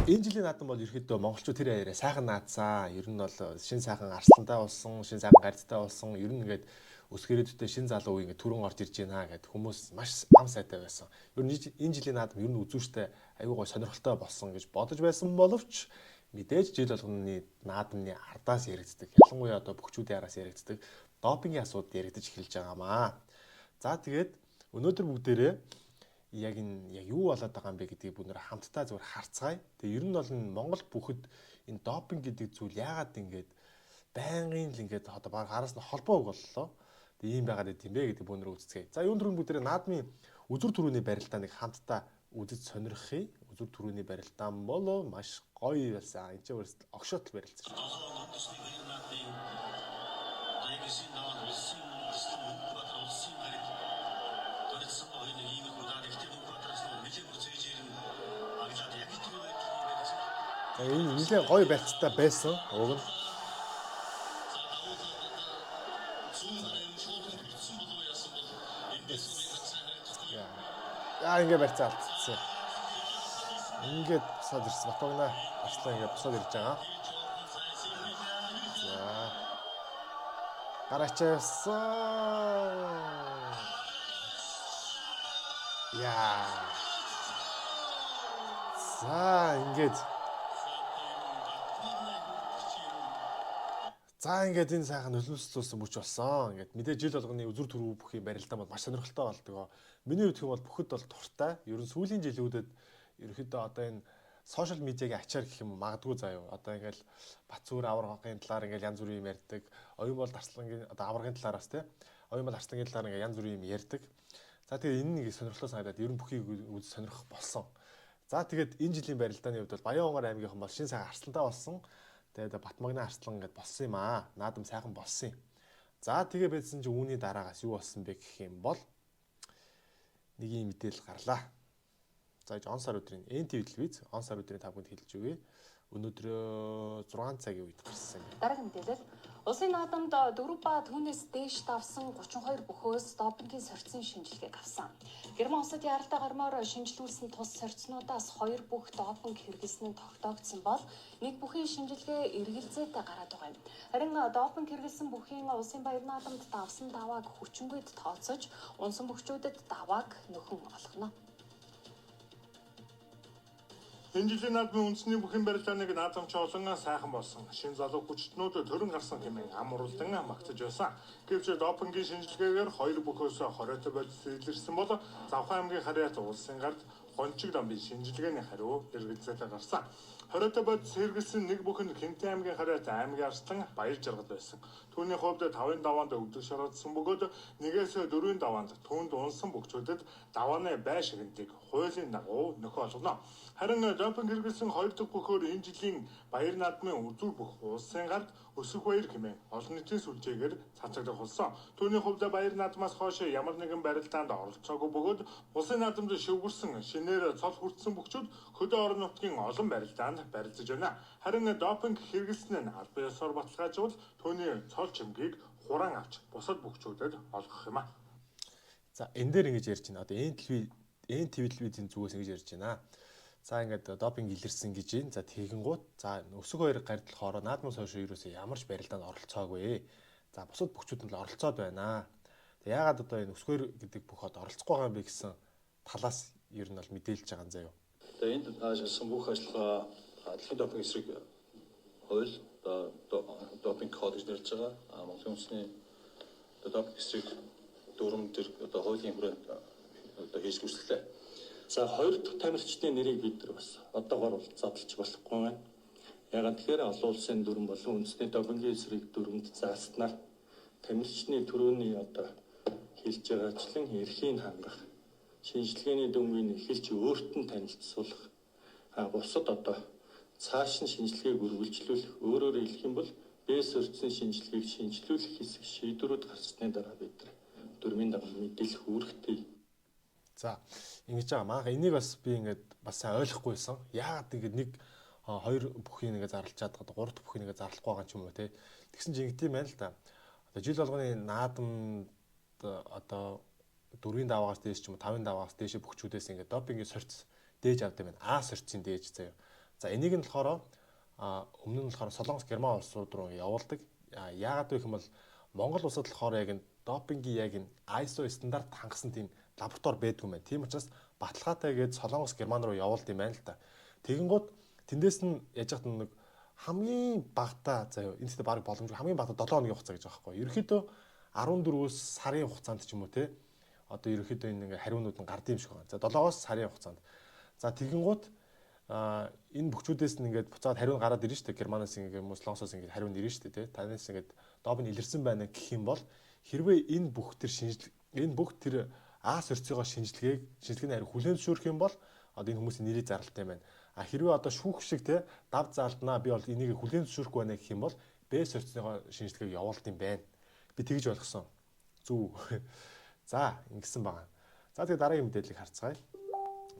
Энэ жилийн наадам бол ерөөхдөө монголчууд тэр аяараа сайхан наадсан. Ер нь бол шин сайхан арслантай болсон, шин сайхан гардтай болсон. Ер нь ингээд өсгөрөөдтэй шин залуу үе ингээд түрэн орж ирж байна гэд хүмүүс маш ам сайтай байсан. Ер нь энэ жилийн наадам ер нь үзүүштэй аюу гой сонирхолтой болсон гэж бодож байсан боловч мэдээж жил болгоны наадамны ардаас яригддаг. Ялангуяа одоо бөхчүүдийн араас яригддаг допингийн асуудал яригдаж эхэлж байгаамаа. За тэгээд өнөөдөр бүгдээрээ яг энэ яг юу болоод байгаа юм бэ гэдгийг бүгд хамтдаа зүгээр харцгаая. Тэгээ ер нь бол энэ Монгол бүхэд энэ допинг гэдэг зүйл яагаад ингэж байнгын л ингэж одоо баг араас нь холбоо үг боллоо. Тэгээ ийм байгаад байт юм бэ гэдэг бүгд үзцгээе. За юун түрүүн бүгдээрээ наадмын үзүр түрүүний барилдааныг хамтдаа үзэж сонирхъя. Үзүр түрүүний барилдаан болоо маш гоё байсан. Энд чинь огшоотл барилцсан шүү. За энэ нэлээд гоё барьцтай байсан уг нь. Яа ингэ барьцаа алдчихсан. Ингээд босоод ирсэн. Батогна Арслан ингээд босоод ирж байгаа. За. Гараач явсан. Яа. За ингээд За ингээд энэ сайхан нулимслуулсан бүч болсон. Ингээд мэдээ жил болгоны үзүр төрөв бүхий барилдаан бол маш сонирхолтой болдог. Миний хувьд юм бол бүхэд бол дуртай. Ер нь сүүлийн жилүүдэд ерөнхийдөө одоо энэ сошиал медиагийн ачаар гэх юм магадгүй заа юу. Одоо ингээл Батцүр аваргын талаар ингээл янз бүрийн юм ярьдаг. Оюун бол Арслангийн одоо аваргын талаараас те. Оюун бол Арслангийн талаар ингээл янз бүрийн юм ярьдаг. За тэгээ энэ нэг сонирхолтой санагдаад ер нь бүхийг үз сонирхох болсон. За тэгээд энэ жилийн барилдааны хувьд бол Баян-Онгор аймгийнхан бол шин сайхан арслантай болсон. Тэгээд Батмагны арслан гэд болсон юм аа. Наадам сайхан болсон юм. За тэгээ байсан чи үүний дараагаас юу болсон бэ гэх юм бол нэг юм мэдээлэл гарлаа. За он сар өдрийн NTV телевиз он сар өдрийн 5 күнд хэлж өгье. Өнөөдөр 6 цагийн үед гарсан юм. Дараагийн мэдээлэл улсын наадамд 4 ба түүнээс дээш давсан 32 бөхөөс допингийн сорьцын шинжилгээг авсан. Герман улсад яралтай гармаар шинжилүүлсэн тус сорьцнуудаас 2 бүх допинг хэрэглэсэн нь тогтоогдсон бол нэг бүхийн шинжилгээ эргэлзээтэй гараад байгаа юм. Харин допинг хэрэглэсэн бүхийн улсын баяр наадамд давсан давааг хүчингүйд тооцож, унсан бөхчүүдэд давааг нөхөн олгоно. Энэ жилийн наадмын үндэсний бүхэн барилдааныг наадамч олон сайхан болсон. Шин залуу хүчтнүүд төрөн гарсан хэмээн ам уралдан магтаж байсан. Гэвч допингийн шинжилгээгээр хоёр бөхөөс хориотой бодис илэрсэн бол Завхан аймгийн харьяат улсын гард Гончиг дамбын шинжилгээний хариу эргэлзээтэй гарсан. Хориотой бодис хэрэглэсэн нэг бүхэн Хинтэн аймгийн харьяат аймгийн арслан баяр жаргал байсан. Түүний хувьд 5-ын даваанд өвдөг шараадсан бөгөөд 1-ээс 4-ийн даваанд түүнд унсан бөхчүүдэд давааны бай ширэнтийг хуулийн дагуу нөхөө олгоно. Харин допинг хэрэглэсэн 2 дахь бөхөөр энэ жилийн баяр наадмын үзүүр бүх улсын гард өсөх баяр хэмээн олон нийтийн сүлжээгээр цацагдах болсон. Түүний хувьд баяр наадмаас хойш ямар нэгэн барилдаанд оролцоогүй бөгөөд улсын наадамд шивгэрсэн шинээр цол хүртсэн бөхчүүд хөдөө орон нутгийн олон барилдаанд барилцаж байна. Харин допинг хэрэглэсэн нь албан ёсоор баталгаажвал түүний цол чимгийг хураан авч бусад бөхчүүдэд олгох юм а. За энэ дээр ингэж ярьж байна. Одоо NTV телевизийн зүгээс ингэж ярьж байна. За ингээд допинг илэрсэн гэж байна. За тэгэнгუут за өсөг хоёр гард болохоор наадмаас хойш ерөөсөө ямар ч барилдаанд оролцоогүй. За бусад бөхчүүд нь л оролцоод байна. Тэг яагаад одоо энэ өсгөр гэдэг бүх одоо оролцохгүй байгаа юм бэ гэсэн талаас ер нь бол мэдээлж байгаа юм заяа. Тэгээ энд ажилласан бүх ажиллагаа дэлхийн допинг эсрэг хууль одоо допинг код гэж нэрлэж байгаа. Монголын үндэсний одоо допинг эсрэг дүрм төр одоо хуулийн хүрээнд одоо хийж гүйцэтгэлээ. За хоёр дахь тамирчдын нэрийг бид нар бас одоогор бол задлж болохгүй байна. Ягаад тэгэхээр олон улсын дүрм болон үндэсний допингийн эсрэг дүрмэнд зааснаар тамирчны төрөөний одоо хэлж байгаачлан эрхийг хангах, шинжилгээний дүнгийн эхэлж өөрт нь танилцуулах, бусад одоо цааш нь шинжилгээг үргэлжлүүлэх, өөрөөр хэлэх юм бол Б сорьцын шинжилгээг шинжилүүлэх хэсэг шийдвэрүүд гарсны дараа бид нар дүрмийн дагуу мэдээлэх үүрэгтэй. За ингэж байгаа. Манайха энийг бас би ингээд бас сайн ойлгохгүйсэн. Яагаад ингэж нэг хоёр бүхийг ингээд зарлж чадгаад гурав дахь бүхийг ингээд зарлахгүй байгаа юм ч юм уу те. Тэгсэн чинь ингэдэм байх л да. Одоо жил болгоны наадамд одоо 4-ийн даваагаас дээш ч юм уу 5-ын даваагаас дээшээ бөхчүүдээс ингээд допингийн сорьц дээж авд юм байна. А сорьцын дээж заяа. За, энийг нь болохоор өмнө нь болохоор Солонгос, Герман улсууд руу явуулдаг. Яагаад вэ гэх юм бол Монгол улсад болохоор яг энэ допингийн яг энэ ISO стандарт хангасан тийм лаборатори байдгүй юм байна. Тийм учраас баталгаатай гээд Солонгос, Герман руу явуулд юм байна л та. Тэгэнгүүт тэндээс нь яаж яхад нэг хамгийн багтаа заяа энэ дэхтэй баг боломжгүй хамгийн багтаа 7 хоногийн хугацаа гэж байгаа байхгүй. Ерөнхийдөө 14-өөс сарын хугацаанд ч юм уу те одоо ерөнхийдөө энэ ингээ хариунууд нь гард юм шиг байна. За, 7-оос сарын хугацаанд. За, тэгэнгүүт энэ бөхчүүдээс нь ингээд буцаад хариу гараад ирнэ шүү дээ. Германаас ингээд юм уу Солонгосоос ингээд хариу ирнэ шүү дээ, тэ. Танаас ингээд допинг илэрсэн байна гэх юм бол хэрвээ энэ бүх тэр шинжил энэ бүх тэр А сорьцыгоо шинжилгээний хариу хүлээн зөвшөөрөх юм бол одоо энэ хүмүүсийн нэрийг зарлалтай юм байна. А хэрвээ одоо шүүх шиг те дав заалднаа, би бол энийг хүлээн зөвшөөрөхгүй байна гэх юм бол Б сорьцныгоо шинжилгээг явуулд юм байна. Би тэгж ойлгосон. Зүг. За, ингэсэн байгаа. За, тэгээ дараагийн мэдээллийг харцгаая.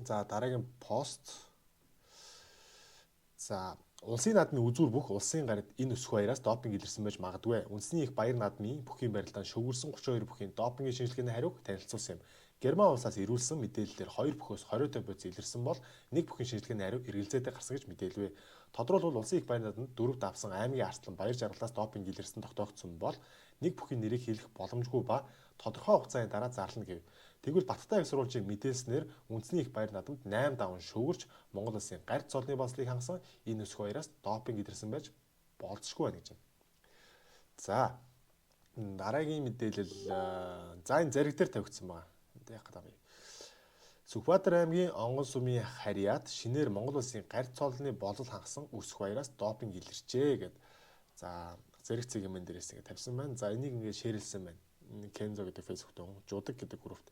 За, дараагийн пост. За, улсын наадмын үзүүр бүх улсын гарид энэ өсөх баяраас допинг илэрсэн байж магадгүй. Үндэсний их баяр наадмын бүхийн барилдаанд шөвгөрсөн 32 бүхийн допингийн шинжилгээний хариуг танилцуулсан юм. Герман улсаас ирүүлсэн мэдээллээр 2 бүхөөс 25 бодис илэрсэн бол нэг бүхийн шинжилгээний хариу эргэлзээтэй гарсан гэж мэдээлвэ. Тодорхойлбол, улсын их баяр наадманд дөрөв давсан аймгийн Арслан баяр жаргалаас допинг илэрсэн тогтоогдсон бол нэг бүхийн нэрийг хэлэх боломжгүй ба тодорхой хугацааны дараа зарлана гэв. Тэгвэл Баттай их сурвалжийн мэдээлснээр үндэсний их баяр наадамд 8 даван шөвгөрч Монгол улсын гарь цолны бослыг хангасан энэ өсөх баяраас допинг илэрсэн байж болзошгүй байна гэж байна. За, дараагийн мэдээлэл, за, энэ зэрэг дээр тавигдсан байгаа. Энд яах гэдэг юм. Сүхбаатар аймгийн Онгон сумын харьяат шинээр Монгол улсын гарь цолны болол хангасан өсөх баяраас допинг илэрчээ гэд. За, зэрэг цэгийн мэн дээрээс ингэ тавьсан байна. За, энийг ингэ share лсэн байна. Кензо гэдэг Facebook дээр Жудаг гэдэг группт.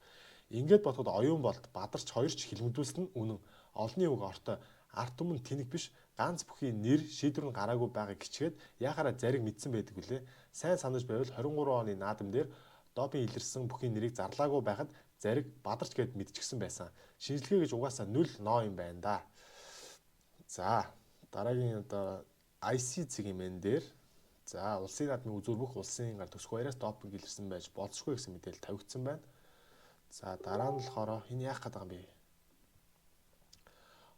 Ингээд бодоход оюун болд бадарч хоёр ч хилмигдүүлсэн нь үнэн. Олонний үг ортой ард түмэн тэнэг биш, ганц бүхийн нэр шийдвэр нь гараагүй байгааг гिचгээд яхаараа зариг мэдсэн байдаг үлээ. Сайн санаж байвал 23 оны наадам дээр допинг илэрсэн бүхийн нэрийг зарлаагүй байхад зариг бадарч гэд мэдчихсэн байсан. Шинжилгээ гэж угаасаа нүл ноо юм байна да. За, дараагийн одоо IC цэгийн мэн дээр, за, улсын наадмын үзүүр бүх улсын гар төсөх баяраас допинг илэрсэн байж болзошгүй гэсэн мэдээлэл тавигдсан байна. За, дараа нь болохоор энэ яах гээд байгаа юм бэ?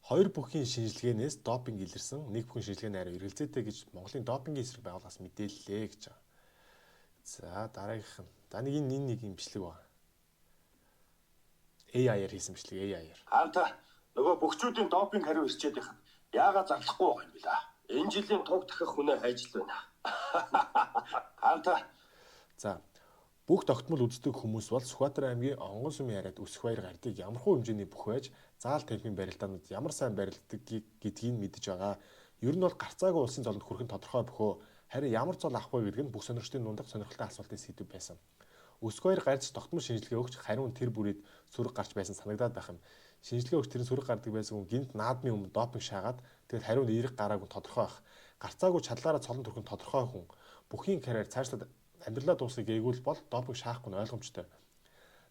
Хоёр бүхийн шинжилгээнээс допинг илэрсэн, нэг бүхийн шинжилгээний хариу эргэлзээтэй гэж Монголын допингийн эсрэг байгууллагаас мэдээллээ гэж байгаа. За, дараагийнх нь. За, нэг энэ нэг юм бичлэг байна. AI-аар хийсэн бичлэг, AI-аар. Хаанта, нөгөө бөхчүүдийн допинг хариу ирчээд байх нь яагаад зарлахгүй байгаа юм бэ лээ? Энэ жилийн туг дахих хүнээ хайж л байна. Хаанта. За, бүх тогтмол үздэг хүмүүс бол Сүхбаатар аймгийн Онгон сумын яриад өсөх баяр гардыг ямархуу хэмжээний бүх байж заал тамхин барилдаанууд ямар сайн барилддаг гэдгийг мэдэж байгаа. Ер нь бол гарцаагүй улсын золонд хүрэх нь тодорхой бөхөө. Харин ямар зол авах вэ гэдэг нь бүх сонирхчдын дундах сонирхолтой асуултын сэдэв байсан. Өсөх баяр гарч тогтмол шинжилгээ өгч хариу нь тэр бүрээд сөрөг гарч байсан санагдаад байх юм. Шинжилгээ өгч тэр нь сөрөг гардаг байсан хүн гинт наадмын өмнө допинг шаагаад тэгэл хариу нь эерэг гараагүй тодорхой байх. Гарцаагүй чадлаараа цолон төрөх нь тодорхой хүн. Бүхийн карьер цаашлаад амьдралаа дуусгах гээгүй бол допинг шаахгүй нь ойлгомжтой.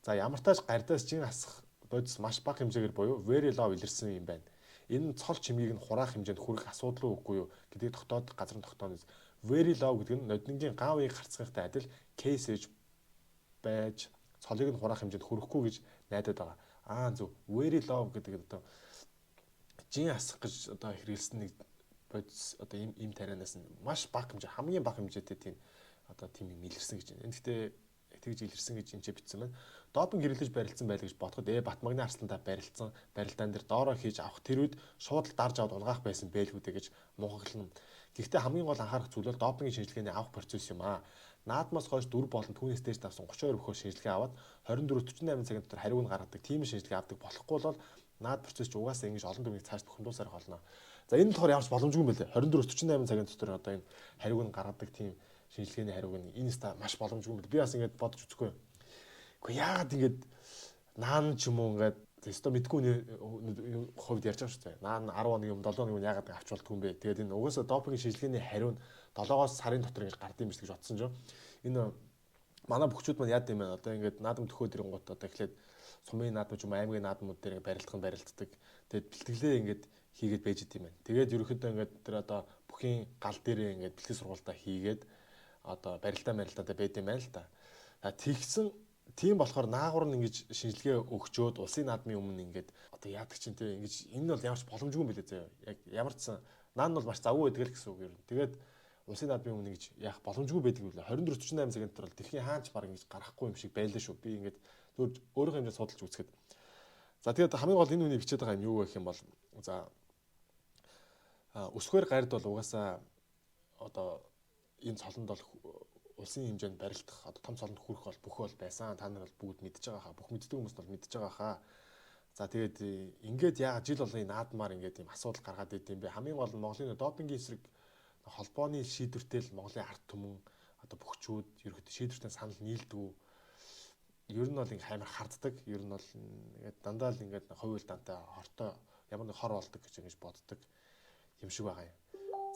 За, ямар тааш гардаас жин асах бодис маш бага хэмжээгээр буюу very low илэрсэн юм байна. Энэ нь цол чимгийг нь хураах хэмжээнд хүрэх асуудал уу, үгүй юу гэдгийг тогтоод газар нь тогтооно. Very low гэдэг нь ноднингийн гавыг гарцгахтай адил case ээж байж цолыг нь хураах хэмжээнд хүрэхгүй гэж найдаад байгаа. Аа, зөв, very low гэдэг одоо жин асах гэж одоо хэрэгэлсэн нэг бодис одоо им тарианаас нь маш бага хэмжээ, хамгийн бага хэмжээтэй тийм одоо тийм юм илэрсэн гэж байна. Энэ гэхдээ тэгж илэрсэн гэж энэ ч бичсэн байна. Допинг хэрэглэж барилцсан байл гэж бодоход Батмагны арслантай барилцсан барилдаан дээр доороо хийж авах тэр үед шууд л дарж аваад унгаах байсан бэлгүүдэ гэж мунхаглана. Гэхдээ хамгийн гол анхаарах зүйл бол допингийн шинжилгээний авах процесс юм аа. Наадмаас хойш 4 болон түүнээс дээш давсан 32 бөхөө шинжилгээ аваад 24 48 цагийн дотор хариуг нь гаргадаг тийм шинжилгээ авдаг болохгүй бол наад процесс ч угаасаа ингэж олон төгрөгийг цааш бухимдуулсаар болно. За, энэ нь болохоор ямар ч боломжгүй юм байлээ. 24 48 цагийн дотор одоо энэ хариуг нь гаргадаг тийм шинжилгээний хариуг нь энэ ста маш боломжгүй юм. Би бас ингэж бодож үзэхгүй. Гэхдээ яагаад ингэж наан ч юм уу ингээд өстой мэдгүй хувьд ярьж байгаа шүү дээ. Наан 10 хоногийн өмнө, 7 хоногийн өмнө яагаад авч болдгүй юм бэ? Тэгээд энэ угаасаа допингийн шинжилгээний хариу нь 7-оос сарын дотор ингэж гард юм биш гэж бодсон чинь энэ манай бөхчүүд маань яад юм бэ? Одоо ингээд наадам төхөөд ирэнгуут одоо эхлээд сумын наадам ч юм уу аймгийн наадмууд дээр барилдах нь барилддаг. Тэгээд бэлтгэлээ ингээд хийгээд байж идэм байна. Тэгээд ерөнхийдөө ингээд тэр одоо бүхийн гал дээрээ ингээд бэлтгэл сургуультаа хийгээд одоо барилдаа барилдаатай байд юм байна л да. За, тэгсэн Тийм болохоор наагур нь ингэж шинжилгээ өгчөөд улсын наадмын өмнө ингээд одоо яадаг чинь те ингэж энэ нь бол ямар ч боломжгүй юм билээ заяа. Яг ямар ч сан наан нь бол маш завгүй байдаг л гэсэн үг юм. Тэгээд улсын наадмын өмнө ингэж яах боломжгүй байдаг юм лээ. 24 48 цагийн дотор бол дэлхийн хаанч баг ингэж гарахгүй юм шиг байлаа шүү. Би ингээд зүгээр өөрийнхөө хэмжээнд судалж үзэхэд. За тэгээд хамгийн гол энэ хүний бичээд байгаа юм юу гэх юм бол за өсгөр гард бол угаасаа одоо энэ цолонд бол улсын хэмжээнд барилдах одоо том цолонд хүрэх бол бүх бол байсан. Та нар бол бүгд мэдж байгаа хаа. Бүх мэддэг хүмүүс бол мэдж байгаа хаа. За тэгээд ингээд яагаад жил болгон наадмаар ингээд ийм асуудал гаргаад идэм бэ? Хамгийн гол нь Монголын допингийн эсрэг холбооны шийдвэртэй л Монголын ард түмэн одоо бөхчүүд ерөөхдөө шийдвэртэй санал нийлдэггүй. Ер нь бол ингээ амар харддаг. Ер нь бол ингээд дандаа л ингээд хувь дантай хортой ямар нэг хор болдог гэж ингэж боддог юм шиг байгаа юм.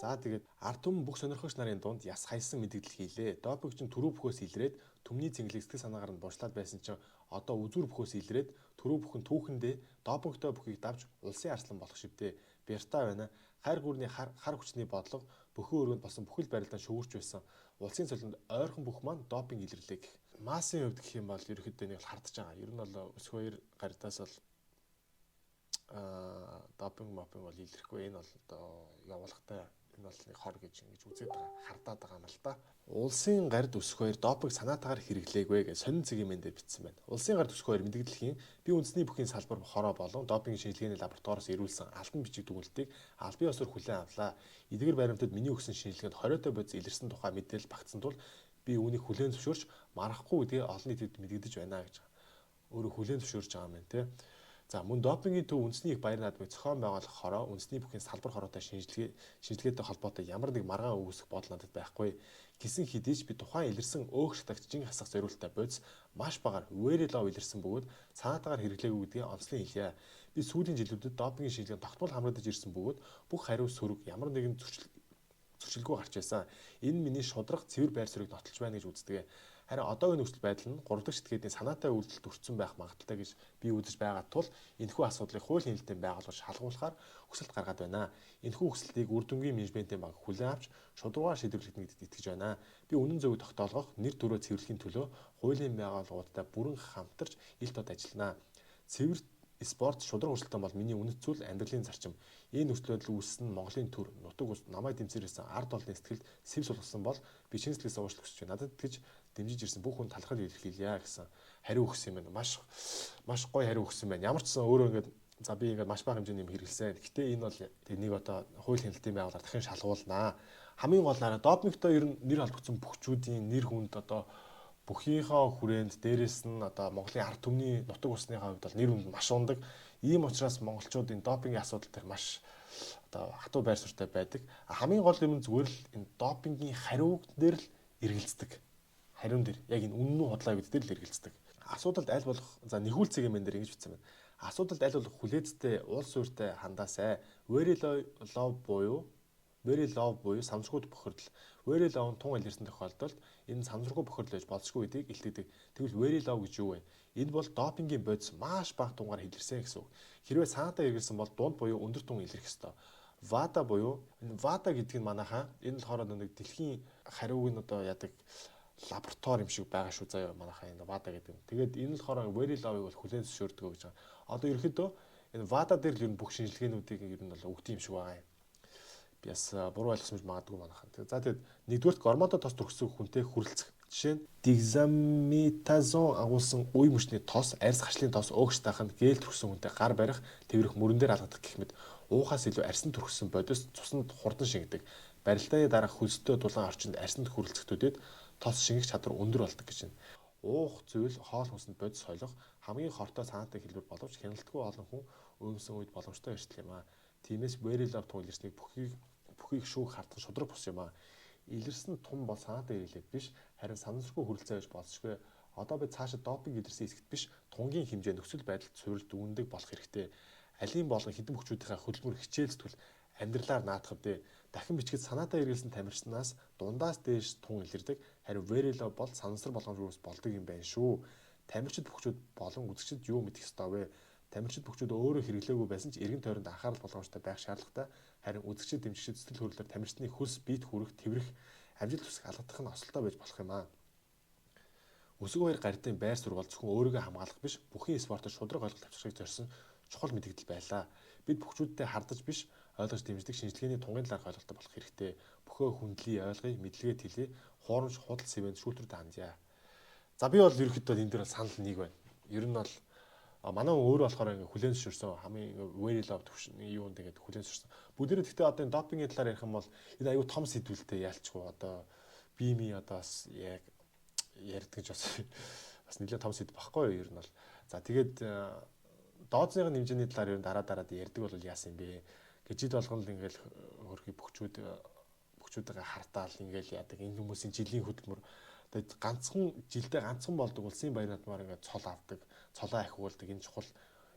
За тэгээд ард түмэн бүх сонирхогч нарын дунд яс хайсан мэдгдэл хийлээ. Допинг чинь түрүү бөхөөс илрээд түмний цэнгэлийг сэтгэл санаагаар нь бурчлаад байсан чинь одоо үзүүр бөхөөс илрээд түрүү бүхэн түүхэндээ допингтой бүхийг давж улсын арслан болох шивдээ. Бяртаа байна. Хайр гүрний хар хүчний бодлого бөхөө өрөөнд болсон бүхэл барилдаан шүүгэрч байсан. Улсын цолонд ойрхон бүх маань допинг илэрлээ гэх. Массын хувьд гэх юм бол ерөөхдөө нэг л хардж байгаа. Ер нь бол өсгөө хоёр гардаас бол допинг мопинг бол илэрхгүй. Энэ бол одоо явуулгатай энэ бол нэг хор гэж ингэж үзээд байгаа, хардаад байгаа юм л та. Улсын гард өсөх хоёр допинг санаатаагаар хэрэглээгүй гэж сонин цэгийн мэн дээр бичсэн байна. Улсын гард өсөх хоёр мэдгэлхийн би үндэсний бүхийн салбар хороо болон допинг шинжилгээний лабораториоос ирүүлсэн алтан бичиг дүгнэлтийг албан ёсоор хүлээн авлаа. Эдгээр баримтад миний өгсөн шинжилгээнд 20-той бодис илэрсэн тухай мэдээлэл багтсан тул би үүнийг хүлээн зөвшөөрч маргахгүй гэдгээ олон нийтэд мэдэгдэж байна гэж. Өөрөө хүлээн зөвшөөрч байгаа юм байна те. За мөн допингийн төв үндэсний их баяр наадмыг зохион байгуулах хороо үндэсний бүхийн салбар хороотой шинжилгээтэй холбоотой ямар нэг маргаан үүсэх бодол надад байхгүй. Гисэн хэдий ч би тухайн илэрсэн өөх шатагчийн хасах зориулттай бодис маш багаар very low илэрсэн бөгөөд цаатаагаар хэрэглээгүй гэдгээ онцлон хэлье. Би сүүлийн жилүүдэд допингийн шинжилгээнд тогтмол хамрагдаж ирсэн бөгөөд бүх хариу сөрөг ямар нэгэн зөрчилгүй гарч байсан. Энэ миний шударга цэвэр байр суурийг нотолж байна гэж үздэг. Харин одоогийн нөхцөл байдал нь 3 дахь шилтгээдийн санаатай үйлдэлд өртсөн байх магадлалтай гэж би үзэж байгаа тул энэхүү асуудлыг хууль хяналтын байгууллага шалгуулахаар хүсэлт гаргаад байна. Энэхүү хүсэлтийг үр дүнгийн менежментийн баг хүлээн авч шударгаар шийдвэрлэгдэнэ гэдэгт итгэж байна. Би үнэн зөвийг тогтоолгох, нэр төрөө цэвэрлэхийн төлөө хуулийн байгууллагуудтай бүрэн хамтарч ил тод ажиллана. Цэвэр спорт шударга өрсөлдөөн бол миний үнэт зүйл амьдралын зарчим. Энэ нөхцөл байдал үүссэн нь Монголын төр, нутаг ус намайг дэмжсээр ард олны сэтгэлд сэв сулгасан бол би шинэ сэтгэлээс уучлах хүсэж байна. Надад итгэж дэмжиж ирсэн бүх хүн талархал илэрхийлье гэсэн хариу өгсөн юм байна. Маш маш гоё хариу өгсөн байна. Ямар ч сан өөрөө ингээд за би ингээд маш бага хэмжээний юм хэрэглэсэн. Гэтэ энэ бол нэг одоо хууль хяналтын байгууллагаар дахин шалгуулнаа. Хамгийн гол нь допингтой ер нь нэр холбогдсон бүхчүүдийн нэр хүнд одоо бүхийнхээ хүрээнд дээрэс нь одоо Монголын ард түмний нутаг усныхаа хувьд бол нэр хүнд маш ундаг. Ийм учраас монголчууд энэ допингийн асуудал дээр маш одоо хатуу байр суурьтай байдаг. Хамгийн гол юм нь зүгээр л энэ допингийн хариуг дээр л эргэлздэг. Хариун дээр яг энэ үнэн үү худлаа гэдэг дээр л эргэлздэг. Асуудалд аль болох за нэхүүлцэг юм дээр ингэж бичсэн байна. Асуудалд аль болох хүлээцтэй уул суурьтай хандаасай. Very low буюу very low буюу санамсаргүй бохирдол. Very low нь тун илэрсэн тохиолдолд энэ санамсаргүй бохирдол гэж болзошгүй гэдгийг илтгэдэг. Тэгвэл very low гэж юу вэ? Энэ бол допингийн бодис маш бага тунгаар илэрсэн гэсэн үг. Хэрвээ санаатай хэрэглэсэн бол дунд буюу өндөр тун илэрх ёстой. WADA буюу энэ WADA гэдэг нь манайхаа энэ болохоор нэг дэлхийн хариуг нь одоо яадаг лаборатори юм шиг байгаа шүү заяа манайхаа энэ WADA гэдэг нь. Тэгээд энэ болохоор very low-ыг бол хүлээн зөвшөөрдөг гэж байгаа. Одоо ерөөхдөө энэ WADA дээр л ер нь бүх шинжилгээнүүдийг ер нь бол өгдөг юм шиг байгаа юм. Би бас буруу ойлгосон гэж магадгүй манайхаа. За тэгээд нэгдүгээрт гормонтой тос түрхсэн хүнтэй хүрэлцэх. Жишээ нь дексаметазон агуулсан үе мөчний тос, арьс хашлын тос өөгч таах нь гээл түрхсэн хүнтэй гар барих, тэврэх мөрөн дээр алгадах гэх мэт уухаас илүү арьсанд түрхсэн бодис цуснд хурдан шингэдэг. Барилдааны дараах хөлстэй дулаан орчинд арьсанд хүрэлцэхтүүдэд тос шингэх чадвар өндөр болдог гэж байна. Уух зүйл хоол хүнсэнд бодис солих хамгийн хортой санаатай хэлбэр боловч хяналтгүй олон хүн уймсан үед боломжтой эрсдэл юм аа. Тиймээс very low тун илэрснийг бүхийг шүүх хардах шударга бус юм аа. Илэрсэн тун бол санаатай хэрэглээд биш харин санамсаргүй хүрэлцээ гэж болзошгүй. Одоо бид цаашид допинг илэрсэн хэсэгт биш тунгийн хэмжээ нөхцөл байдалд суурилт дүгнэдэг болох хэрэгтэй. Алийн болгон хэдэн бөхчүүдийнхээ хөдөлмөр хичээл зүтгэл амьдралаар наадах вдэ. Дахин бичгэд санаатай хэрэглэсэн тамирчнаас дундаас дээш тун илэрдэг. Харин very low бол санамсар болгоомжгүйс болдог юм байна шүү. Тамирчид бөхчүүд болон үзэгчид юу мэдэх ёстой вэ? Тамирчид бөхчүүд өөрөө хэрэглээгүй байсан ч эргэн тойронд анхаарал болгоомжтой байх шаардлагатай. Харин үзэгчид дэмжигчид сэтгэл хөдлөлөөр тамирчдны хөлс биет хүрэх, тэврэх, амжилт хүсэх алгадах нь осолтой байж болох юм аа. Өсөг баяр гардын байр суурь бол зөвхөн өөрийгөө хамгаалах биш, бүхний спортод шударга ойлголт авчрахыг зорьсон чухал мэдэгдэл байлаа. Бид бөхчүүддээ хардаж биш, ойлгож дэмждэг шинжилгээний тунгийн талаарх ойлголттой болох хэрэгтэй. Бөхөө хүндлий, ойлгоё, мэдлэгээ тэлье, хуурамч худал сэвэнд шүүлтүүрдээ хандъя. За би бол ерөнхийдөө энэ дээр бол санал нэг байна. Ер нь бол манай хүн өөрөө болохоор ингээ хүлээн зөвшөөрсөн хамгийн very love төвшин юунд ингээд хүлээн зөвшөөрсөн. Бүгдээрээ гэхдээ одоо энэ допингийн талаар ярих юм бол энэ аюу том сэдвэлтэй ялчгүй одоо бими одоо бас яг ярьдаг ч бас бас нэлээд том сэдв баггүй юу ер нь бол. За тэгээд дооцны хэмжээний талаар ер нь дараа дараад ярьдаг бол яасан юм бэ? Гэж жил болгоно л ингээл хөрхи бөхчүүдээ хартаал ингээл яадаг. Энэ хүмүүсийн жилийн хөдөлмөр тэгээд ганцхан жилдээ ганцхан болдог улсын баяр наадмаар ингээд цол авдаг, цолоо ахиулдаг энэ чухал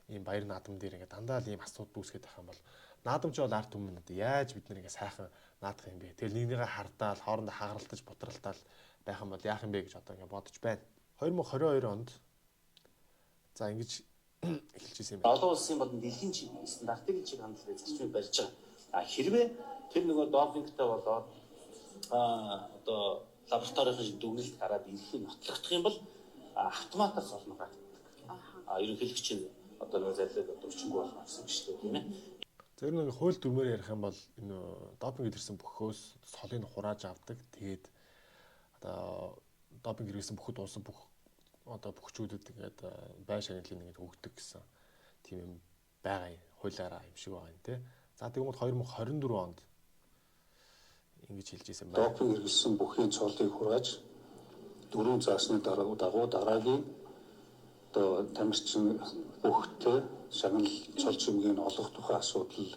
ийм баяр наадам дээр ингээд дандаа л ийм асуудал үүсгээд байх юм бол наадам ч бол ард түмэн одоо яаж бид нар ингээд сайхан наадах юм бэ? Тэгэл нэг нэгээ хардаал, хоорондоо хагаралтаж, бутралтаал байх юм бол яах юм бэ гэж одоо ингээд бодож байна. 2022 онд за ингэж эхэлж ирсэн юм байна. Олон улсын болон дэлхийн чиг стандартыг чиг хандлагыг зарчмыг барьж байгаа. А хэрвээ тэр нөгөө допингтай болоод одоо лабораторийн дүгнэлт гараад ирэхийг нотлогдох юм бол автоматар цолно гаргадаг. Ерөнхийлөгчийн одоо нэг зарлиг одоо өчнгөө болно гэсэн үг шүү дээ, тийм ээ. За ер нь хууль дүрмээр ярих юм бол энэ допинг идэрсэн бөхөөс цолыг хурааж авдаг. Тэгээд одоо допинг хэрэглэсэн бүхэд уусан бүх одоо бөхчүүдэд ингээд бай шагналыг ингээд өгдөг гэсэн тийм юм байгаа юм. Хуулиараа юм шиг байгаа юм тий. За тэгмүүд 2024 онд ингэж хэлж ирсэн байна. Допинг хэрэглэсэн бүхийн цолыг хурааж дөрвөн заасны дагуу дараагийн одоо тамирчин бүхтэй шагнал цол чимгийн олох тухай асуудал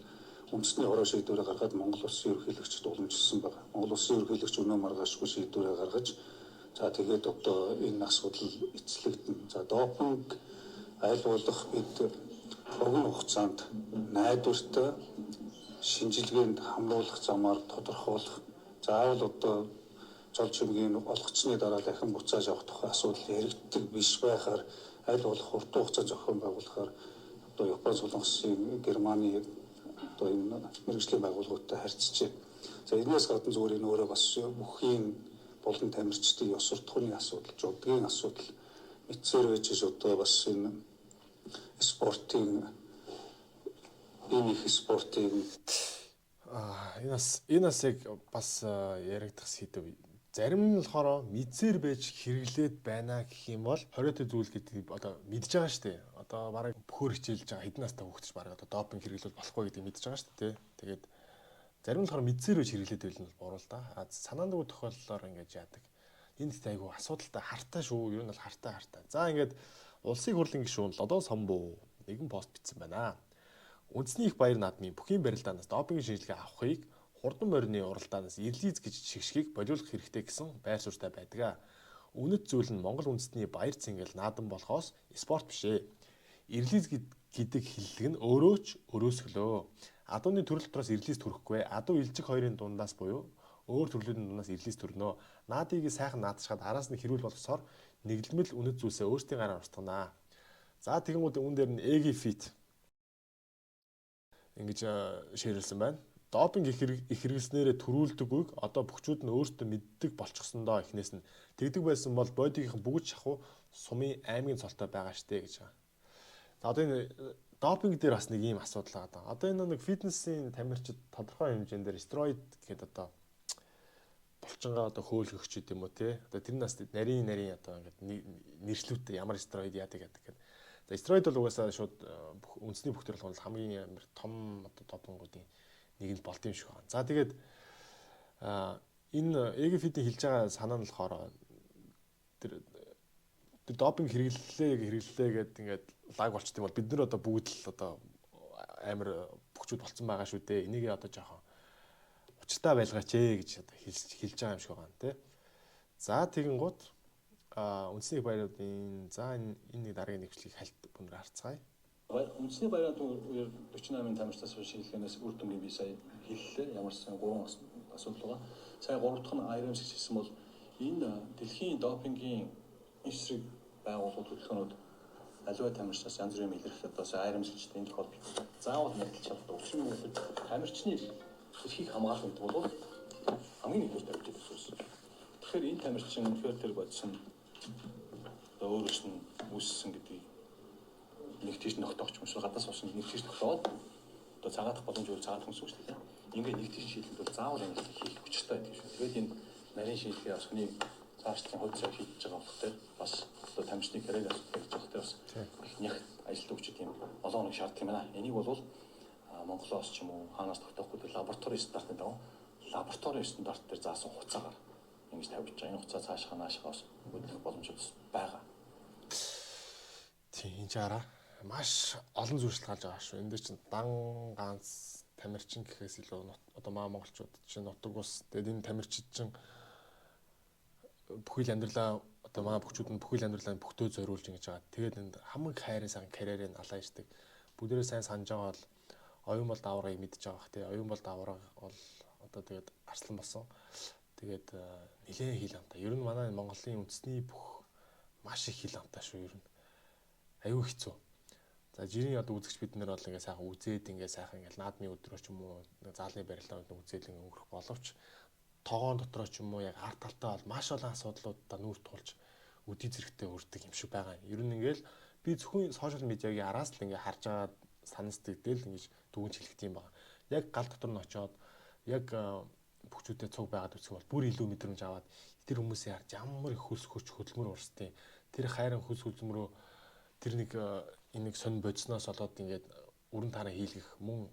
үндэсний хороо шийдвэрээ гаргаад Монгол улсын ерөнхийлөгчд уламжилсан байна. Монгол улсын ерөнхийлөгч өнөө маргаашгүй шийдвэрээ гаргаж за тэгээд одоо энэ асуудал эцлэгдэнэ. За допинг аль болох бид богино хугацаанд найдвартай шинжилгээнд хамруулах замаар тодорхойлох. Заавал одоо цол чимгийн олгоцсны дараа дахин буцааж авах тухай асуудал яригддаг биш байхаар аль болох хурдан хугацаа зохион байгуулахаар одоо Япон, Солонгосын, Германы одоо энэ мэргэжлийн байгууллагуудтай харьцжээ. За энэс гадна зүгээр энэ өөрөө бас бүхийн болон тамирчдын ёс суртахууны асуудал, жудгийн асуудал мэдсээр байж одоо бас энэ спортын энэ их спортын энэ бас яг бас яригдах сэдв. Зарим нь болохоор мэдсээр байж хэрэглээд байна гэх юм бол хориотой зүйл гэдгийг одоо мэдж байгаа шүү дээ. Одоо бараг бөхөр хичээлж байгаа хэдэн настай хүүхдч бараг одоо допинг хэрэглүүл болохгүй гэдгийг мэдж байгаа шүү дээ. Тэгээд зарим нь болохоор мэдсээр байж хэрэглээд байл нь бол буруу л да. А санаандгүй тохиолдлоор ингэж яадаг. Энэ дэхтэй айгүй асуудалтай хартай шүү. Ер нь бол хартай. За ингээд улсын хурлын гишүүн Лодоо Самбуу нэгэн пост бичсэн байна. Үндэсний их баяр наадмын бүхийн барилдаанаас допинг шинжилгээ авахыг хурдан морины уралдаанаас ирлиз гэж шигшгийг болиулах хэрэгтэй гэсэн байр суурьтай байдаг. Үнэт зүйл нь Монгол үндэстний баяр цэнгэл наадам болохоос спорт биш ээ. Ирлиз гэдэг хэллэг нь өөрөө ч өрөөсгөлөө. Адууны төрөл дотроос ирлиз төрөхгүй. Адуу илжиг хоёрын дундаас буюу өөр төрлүүдийн дундаас ирлиз төрнө. Наадыг сайхан наадчихад араас нь хэрүүл болгосоор нэглэмэл үнэт зүйлсээ өөрсдийн гараар устгана. За тэгэнгүүт үүн дээр нь Эги фит ингэж шеэрлсэн байна. Допинг их хэрэглэснээрээ төрүүлдэг үг одоо бөхчүүд нь өөрсдөө мэддэг болчихсон доо эхнээс нь. Тэгдэг байсан бол бодигийнхан бүгд шахуу сумын аймгийн цолтой байгаа штэ гэж байгаа. За одоо энэ допинг дээр бас нэг ийм асуудал байгаа. Одоо энэ нэг фитнесийн тамирчид тодорхой хэмжээнд дээр стероид гэхэд одоо булчингаа одоо хөөлгөгч гэдэг юм уу те. Одоо тэр нас нарийн одоо ингээд нэршлүүтэй ямар стероид яадаг яадаг гэдэг. За стероид бол угаасаа шууд үндэсний бүх төрөл бол хамгийн амар том одоо допингуудын нэг нь болд юм шиг байна. За тэгээд энэ Эгефидийн хэлж байгаа санаа нь болохоор тэр допинг хэрэглэлээ гэдэг ингээд лаг болчт юм бол бид нар одоо бүгд л одоо амар бөхчүүд болцсон байгаа шүү дээ. Энийг одоо жоохон учиртай байлгаач ээ гэж одоо хэлж байгаа юм шиг байгаа юм тий. За тэгэнгუთ үндэсний баяруудын за энэ нэг дараагийн нэгжлийг хальт бүнээр харцгаая. Үндэсний баярын үеэр 48-ын тамирчдаас шинжилгээнээс үр дүнгийн би сая хэллээ. Ямар ч сан 3 асуудал байгаа. Сая 3 дахь нь IRMS гэж хэлсэн бол энэ дэлхийн допингийн эсрэг байгууллагууд хөдөлгөөнүүд аливаа тамирчдаас янз бүрийн илэрхийлэл одоо сая IRMS гэж энэ тохиолдолд заавал нэгтлж чаддаг. Учир нь бол тамирчны эрхийг хамгаалах гэдэг бол хамгийн нэгдүгээр тавьж байгаа зүйлс. Тэгэхээр энэ тамирчин үнэхээр тэр бодсон Одоо өөрөөс нь үүссэн гэдгийг нэг тийш нөхтөгч юм шиг гадаас болсон нэг тийш нөхтөөд одоо цагаатах боломж үйл цагаатах юм шүү дээ. Ингээ нэг тийш шийдлэнд бол заавал ингэ хийх учиртай байдаг шүү. Тэгээд энэ нарийн шийдлээ бас хүний цаашлын хувь зай шийдэж байгаа болохтой бас одоо тамирчны карьер асуудал гэж байгаа бас их нях ажилтдаг хүчит тийм олон хоног шаарддаг юм байна. Энийг бол Монголоос ч юм уу хаанаас тогтоохгүй тэр лаборатори стандартын дагуу лаборатори стандарт дээр заасан хугацаагаар ингэж тавьж байгаа. Энэ хугацаа цаашгаа наашгаа бас хөдлөх боломж бас байгаа. Тийм энэ чараа маш олон зүйл шалтгаалж байгаа шүү. Энд чинь дан ганц тамирчин гэхээс илүү одоо маа монголчууд чинь нутаг ус тэгээд энэ тамирчид чинь бүхэл амьдралаа одоо маа бүхчүүд нь бүхэл амьдралаа бүхтөө зориулж ингэж байгаа. Тэгээд энд хамаг хайрын сан карьерийг алаа иждэг. Бүгдээрээ сайн санаж байгаа бол оюун бол даврагыг мэдж байгаа бах тий. Оюун бол давраг бол одоо тэгээд арслан болсон. Тэгээд нилээн хил амтай. Ер нь манай Монголын үндэсний бүх маш их хил амтай шүү ер нь. Аюу хэцүү. За жирийн одоо үзэгч бид нар бол ингээ сайхан үзээд ингээ сайхан ингээ наадмын өдрөө ч юм уу заалны барилдаанд үзээл ингээ өнгөрөх боловч тогоон дотроо ч юм уу яг арт талдаа бол маш олон асуудлуудаа нүүр тулж өдий зэрэгтэй өрдөг юм шиг байгаа. Ер нь ингээл би зөвхөн сошиал медиагийн араас л ингээ харж байгаа санагддаг л ингэж дүгнж хэлэх юм байна. Яг гал дотор нь очиод яг бүхчүүдэд цуг байгаад үзэх бол бүр илүү мэдрэмж аваад тэр хүмүүсийн харж ямар их хөлс хүч хөдөлмөр урсдیں۔ Тэр хайрын хөлс хөдөлмөрөө тэр нэг энэ нэг сонь бодсноос болоод ингээд өрн тараа хийлгэх мөн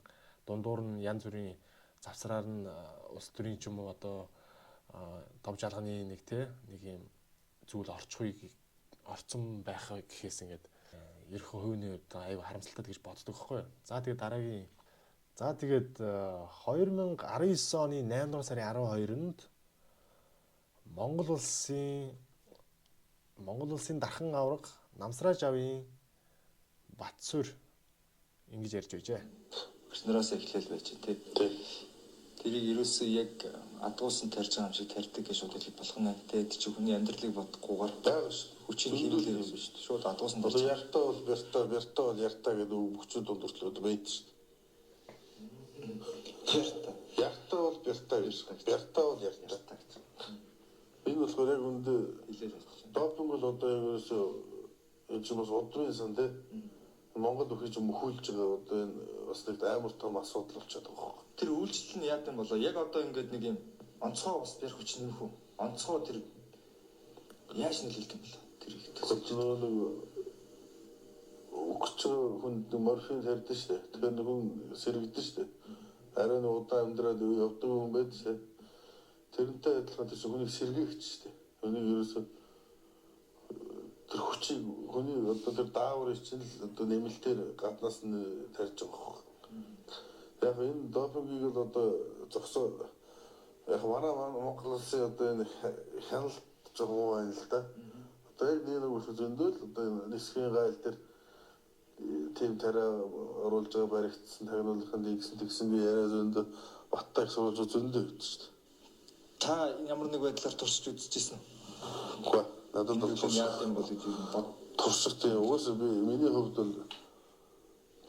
дундуур нь янз бүрийн завсраар нь улс төрийн ч юм уу одоо дов жалганы нэг те нэг юм зүйл орчихыг орцсон байх гэхээс ингээд ерөнхий хувийн хувьд аюу харамсалтай гэж боддог байхгүй юу. За тэгээд дараагийн за тэгээд 2019 оны 8 дугаар сарын 12-нд Монгол улсын дархан авраг Намсрааж авийн Батсүр ингэж ярьж байжээ. Өснөрөөс эхлээл байж тий. Тэрийг ерөөсөө яг адгуусан тарьж байгаа юм шиг тарьдаг гэж шууд хэлэх болох нь тий. Тэр чинь хүний амьдралыг бодохгүйгээр хүчин хэмнэлээ юм биш. Шууд адгуусан тарьж. Одоо яртаа бол бяртаа, бяртаа бол яртаа гэдэг үг бүхчүүд дунд хүртэл байдаг шүү дээ. Яртаа. Яртаа бол бяртаа гэж. Бяртаа бол яртаа гэж. Энэ болохоор яг үндэ хэлээл байж байна. Допинг бол одоо яг ерөөсөө энэ чинь бас удмын сан тий. Монгол өхий чинь мөхүүлж байгаа одоо энэ бас нэг амар том асуудал болчиход байгаа байхгүй. Тэр үйлчлэл нь яад юм болоо? Яг одоо ингээд нэг юм онцгой бас бэр хүч нэмэх үү? Онцгой тэр яаж нөлөөлдөг юм болоо? Тэр их төсөлж нэг өгч хүнд морфин тарьдаг шүү дээ. Тэгэхээр нэг хүн сэрэгдэн шүү дээ. Арай нэг удаан амьдраад явдаг хүн байдаг шүү дээ. Тэрнтэй адилхан тэр хүнийг сэргээгч шүү дээ. Хүнийг ерөөсөө тэр хүчийг хүний одоо тэр дааврыг чинь л одоо нэмэлтээр гаднаас нь тарьж байгаа байхгүй. Яг энэ допингийг л одоо зогсоо яг манай Монгол улсын одоо энэ хяналт жоохон байна л да. Одоо яг нэг нэг зөндөл одоо энэ нисхийн гайл дээр тийм тариа оруулж байгаа баригдсан тагнуулахын тэгсэн тэгсэнгүй яриа зөндөө баттайг суулж зөндөө гэдэг шүү дээ. Та ямар нэг байдлаар туршиж үзчихсэн үү? Үгүй надад бол турших яад юм бол гэж юу бод турших тийм угаасаа би миний хувьд бол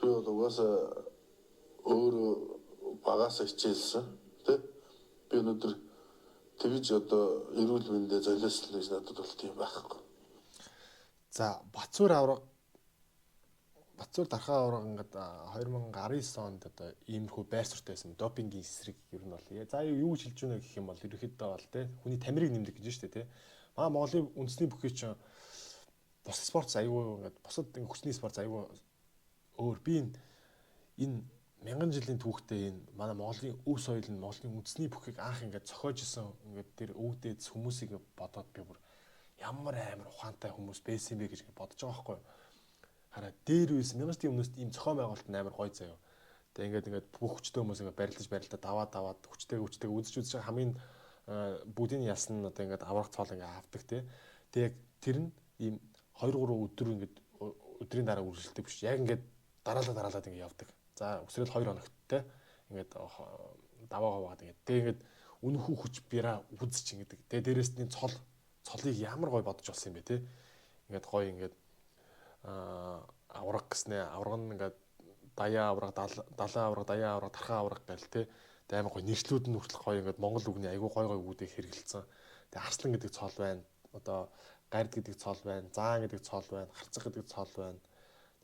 би бол угаасаа өөрөө багасаа хичээлсэн тий би өнөөдөр тэгж одоо эрүүл мэндэ золиослно гэж надад бол тийм байхгүй. За Батсүр авраг Батсүр дархаа авраг ингээд 2019 онд одоо иймэрхүү байр суурьтай байсан допингийн эсрэг ер нь бол за юу гэж хэлж байна гэх юм бол ерөнхийдөө бол тий хүний тамирыг нэмдэг гэж шүү дээ тий. Маа Монголын үндэсний бүхий чинь бусад спорт аюу ингээд бусад хүчний спорт аюу өөр би энэ мянган жилийн түүхтэй энэ манай Монголын өв соёл нь Монголын үндэсний бүхийг анх ингээд зохиож исэн ингээд тэр өвдөд хүмүүсийг бодоод би бүр ямар амар ухаантай хүмүүс байсан юм бэ гэж бодож байгаа байхгүй юу. Хараа дээр үес мянган жилийн өмнөөс ийм зохион байгуулалт нь амар гоё заяа. Тэгээ ингээд ингээд бүх хүчтэй хүмүүс ингээд барилдаж барилдаа даваад даваад хүчтэй хүчтэй үзэж үзэж хамгийн бүгдийн ялсан нь одоо ингээд аврах цоол ингээд авдаг те. Тэг яг тэр нь ийм 2 3 өдөр ингээд өдрийн дараа үргэлжлэдэг биш. Яг ингээд дараалал дараалал ингээд явдаг. За өсрөл 2 хоногт те ингээд даваа аваад ингээд тэг ингээд үнэхүү хүч бира үзэж ингээд. Тэг дээрэс нь цол цолыг ямар гой бодож болсон юм бэ те. Ингээд гоё ингээд авраг гэснээ авраг нь ингээд даяа авраг, далайн авраг, даяа авраг, тархан авраг гэл те. Тэг амар гоё нэршлүүд нь хүртэл гоё ингээд монгол үгний айгүй гоё гоё үгүүдийг хэрэгэлсэн. Тэг арслан гэдэг цол байна. Одоо Гард гэдэг цол байна, Заан гэдэг цол байна, Харцаг гэдэг цол байна.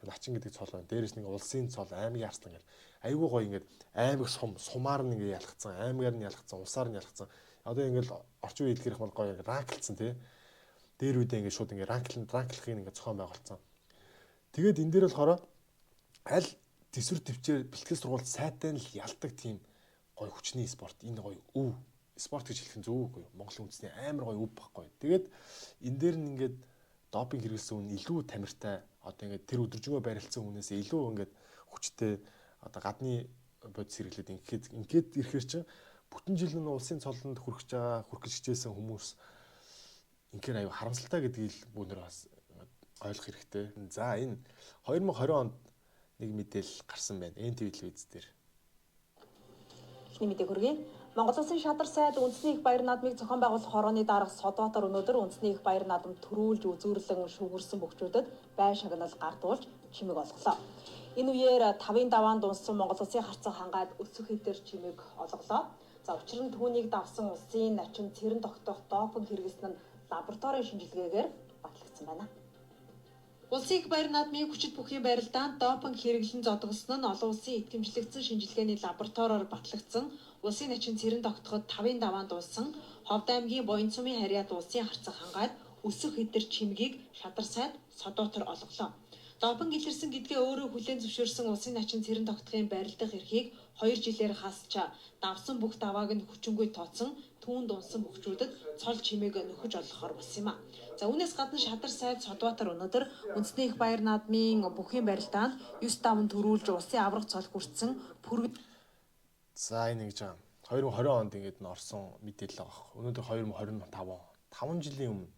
Начин гэдэг цол байна. Дээрээс нэг улсын цол, аймгийн арслан гэл. Айгүй гоё ингээд аймаг сум, сумаар нь ингээд ялгцсан, аймгаар нь ялгцсан, улсаар нь ялгцсан. Одоо ингээд орчин үеийн хэлгээр бол гоё ингээд ранклцсан тий. Дээр үедээ ингээд шууд ингээд ранклахыг ингээд зохион байгуулсан. Тэгээд энэ дээр болохоор аль төсвөр төвчээр бэлтгэл сургууль сайтай нь л ялдаг тийм гоё хүчний спорт. Энэ гоё өв спорт гэж хэлэх нь зөв үгүй юу? Монголын үндэсний амар гоё өв байхгүй. Тэгээд энэ дээр нь ингээд допинг хэрэглэсэн хүн илүү тамиртай, одоо ингээд тэр өдөржингөө барилцсан хүнээс илүү ингээд хүчтэй, одоо гадны бодис хэрэглээд ингээд ирэхэр чинь бүтэн жил нь улсын цолонд хүрэх гэж байгаа, хүрэх гэж хичээсэн хүмүүс инхээр аюу харамсалтай гэдгийг л бүгд нэр бас ойлгох хэрэгтэй. За энэ 2020 онд нэг мэдээлэл гарсан байна. NTV телевиз дээр. Эхний мэдээ хүргэе. Монгол Улсын шадар сайд үндэсний их баяр наадмыг зохион байгуулах хорооны дарга Содбаатар өнөөдөр үндэсний их баяр наадам төрүүлж үзүүрлэн шүүгэрсэн бөхчүүдэд бай шагнал гардуулж чимэг олголоо. Энэ үеэр 5-ын даваанд унсан Монгол Улсын харцан хангаад өсөх хэдэр чимэг олголоо. За учир нь түүнийг давсан улсын начин цэрэн тогтоох допинг хэрэглэсэн нь лабораторийн шинжилгээгээр батлагдсан байна. Улсын их баяр наадмын хүчит бүхийн барилдаанд допинг хэрэглэн зодгосон нь олон улсын итгэмжлэгдсэн шинжилгээний лабораториор батлагдсан. Улсын начин цэрэн тогтоход 5-ын даваанд унсан Ховд аймгийн Буян сумын харьяат улсын харцаг хангаад өсөх хэдэр чимгийг шадар сайд Содоотор олголоо. Допинг илэрсэн гэдгээ өөрөө хүлээн зөвшөөрсөн улсын начин цэрэн тогтохын барилдах эрхийг 2 жилээр хасч давсан бүх давааг нь хүчингүй тооцсон түүнд унсан бөхчүүдэд цол чимээг нөхөж олгохоор болсон юм а. За үүнээс гадна шадар сайд Содбаатар өнөөдөр үндэсний их баяр наадмын бүхийн барилдаанд 9 даван төрүүлж улсын аварга цол хүртсэн пүрэг. За энэ ингэж байгаа. 2020 онд ингээд н орсон мэдээлэл байгаа хөх. Өнөөдөр 2025 он. 5 жилийн өмнө.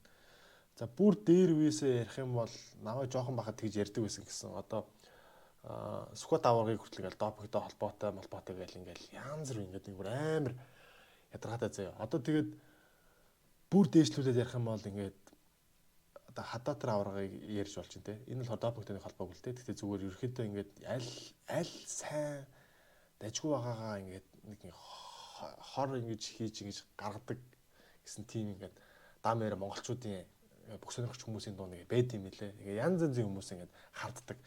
За бүр дээр үесээ ярих юм бол намайг жоохон байхад тэгж ярьдаг байсан гэсэн. Одоо Сүхбат аваргыг хүртэл ингээл допингтой холбоотой, молбоотой гэл ингээл янз бүр ингээд нэг бүр амар ядаргаатай заяа. Одоо тэгээд бүр дээшлүүлээд ярих юм бол ингээд одоо хадаатар аваргыг ярьж болж байна те. Энэ бол допингтой нэг холбоогүй л те. Гэхдээ зүгээр ерөөхдөө ингээд аль сайн дажгүй байгаагаа ингээд нэг хор ингэж хийж ингэж гаргадаг гэсэн тийм ингээд дам яриа монголчуудын бүх сонирхч хүмүүсийн дунд ингээд байд юм лээ. Ингээд янз янзын хүмүүс ингээд харддаг.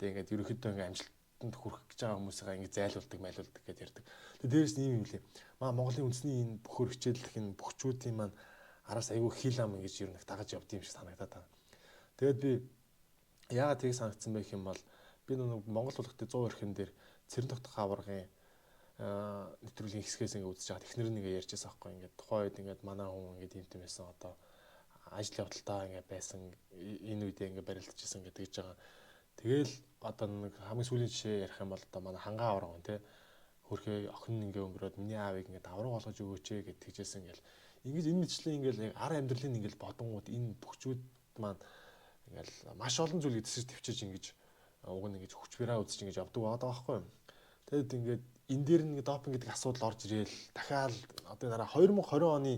Тэгээ ингээд ерөөхдөө ингээд амжилтанд хүрэх гэж байгаа хүмүүсээ ингээд зайлуулдаг, майлуулдаг гэдээ ярьдаг. Тэгээ дээрэс нь ийм юм лээ. Маа Монголын үндэсний энэ бөхөр хичээллэх энэ бөхчүүдийн маань араас айгүй хил ам ингэж ер нь дагаж явд юм шиг санагдаад байна. Тэгээд би яагаад тийг санагдсан бэ гэх юм бол би нэг Монгол улгатай 100 орхин дээр цэрэн тогтох аваргын нэвтрүүлгийн хэсгээс ингээд үзэж байгаа. Технэр нь ингээд ярьж байсан аахгүй ингээд тухайн үед ингээд манай хүн ингээд ийм тийм байсан одоо ажил явдалтаа ингээд байсан энэ үедээ ингээд барилдажсэн гэдэг гэж байгаа. Тэгэл одоо нэг хамгийн сүүлийн жишээ ярих юм бол одоо манай хангаа аварга байна те. Хөрхөө охин нь ингээд өнгөрөөд миний аавыг ингээд аварга болгож өгөөч гэж тэгжсэн ингээл ингэж энэ мэтчлэн ингээл яг ар амьдралын ингээл бодонгууд энэ бөхчүүд маань ингээл маш олон зүйлийг тэсэж төвчөж ингэж уг нь ингэж хүч бираа үзэж ингэж явдаг байгаа байхгүй юу. Тэгэд ингээд энэ дээр нэг допинг гэдэг асуудал орж ирээл дахиад одоо нараа 2020 оны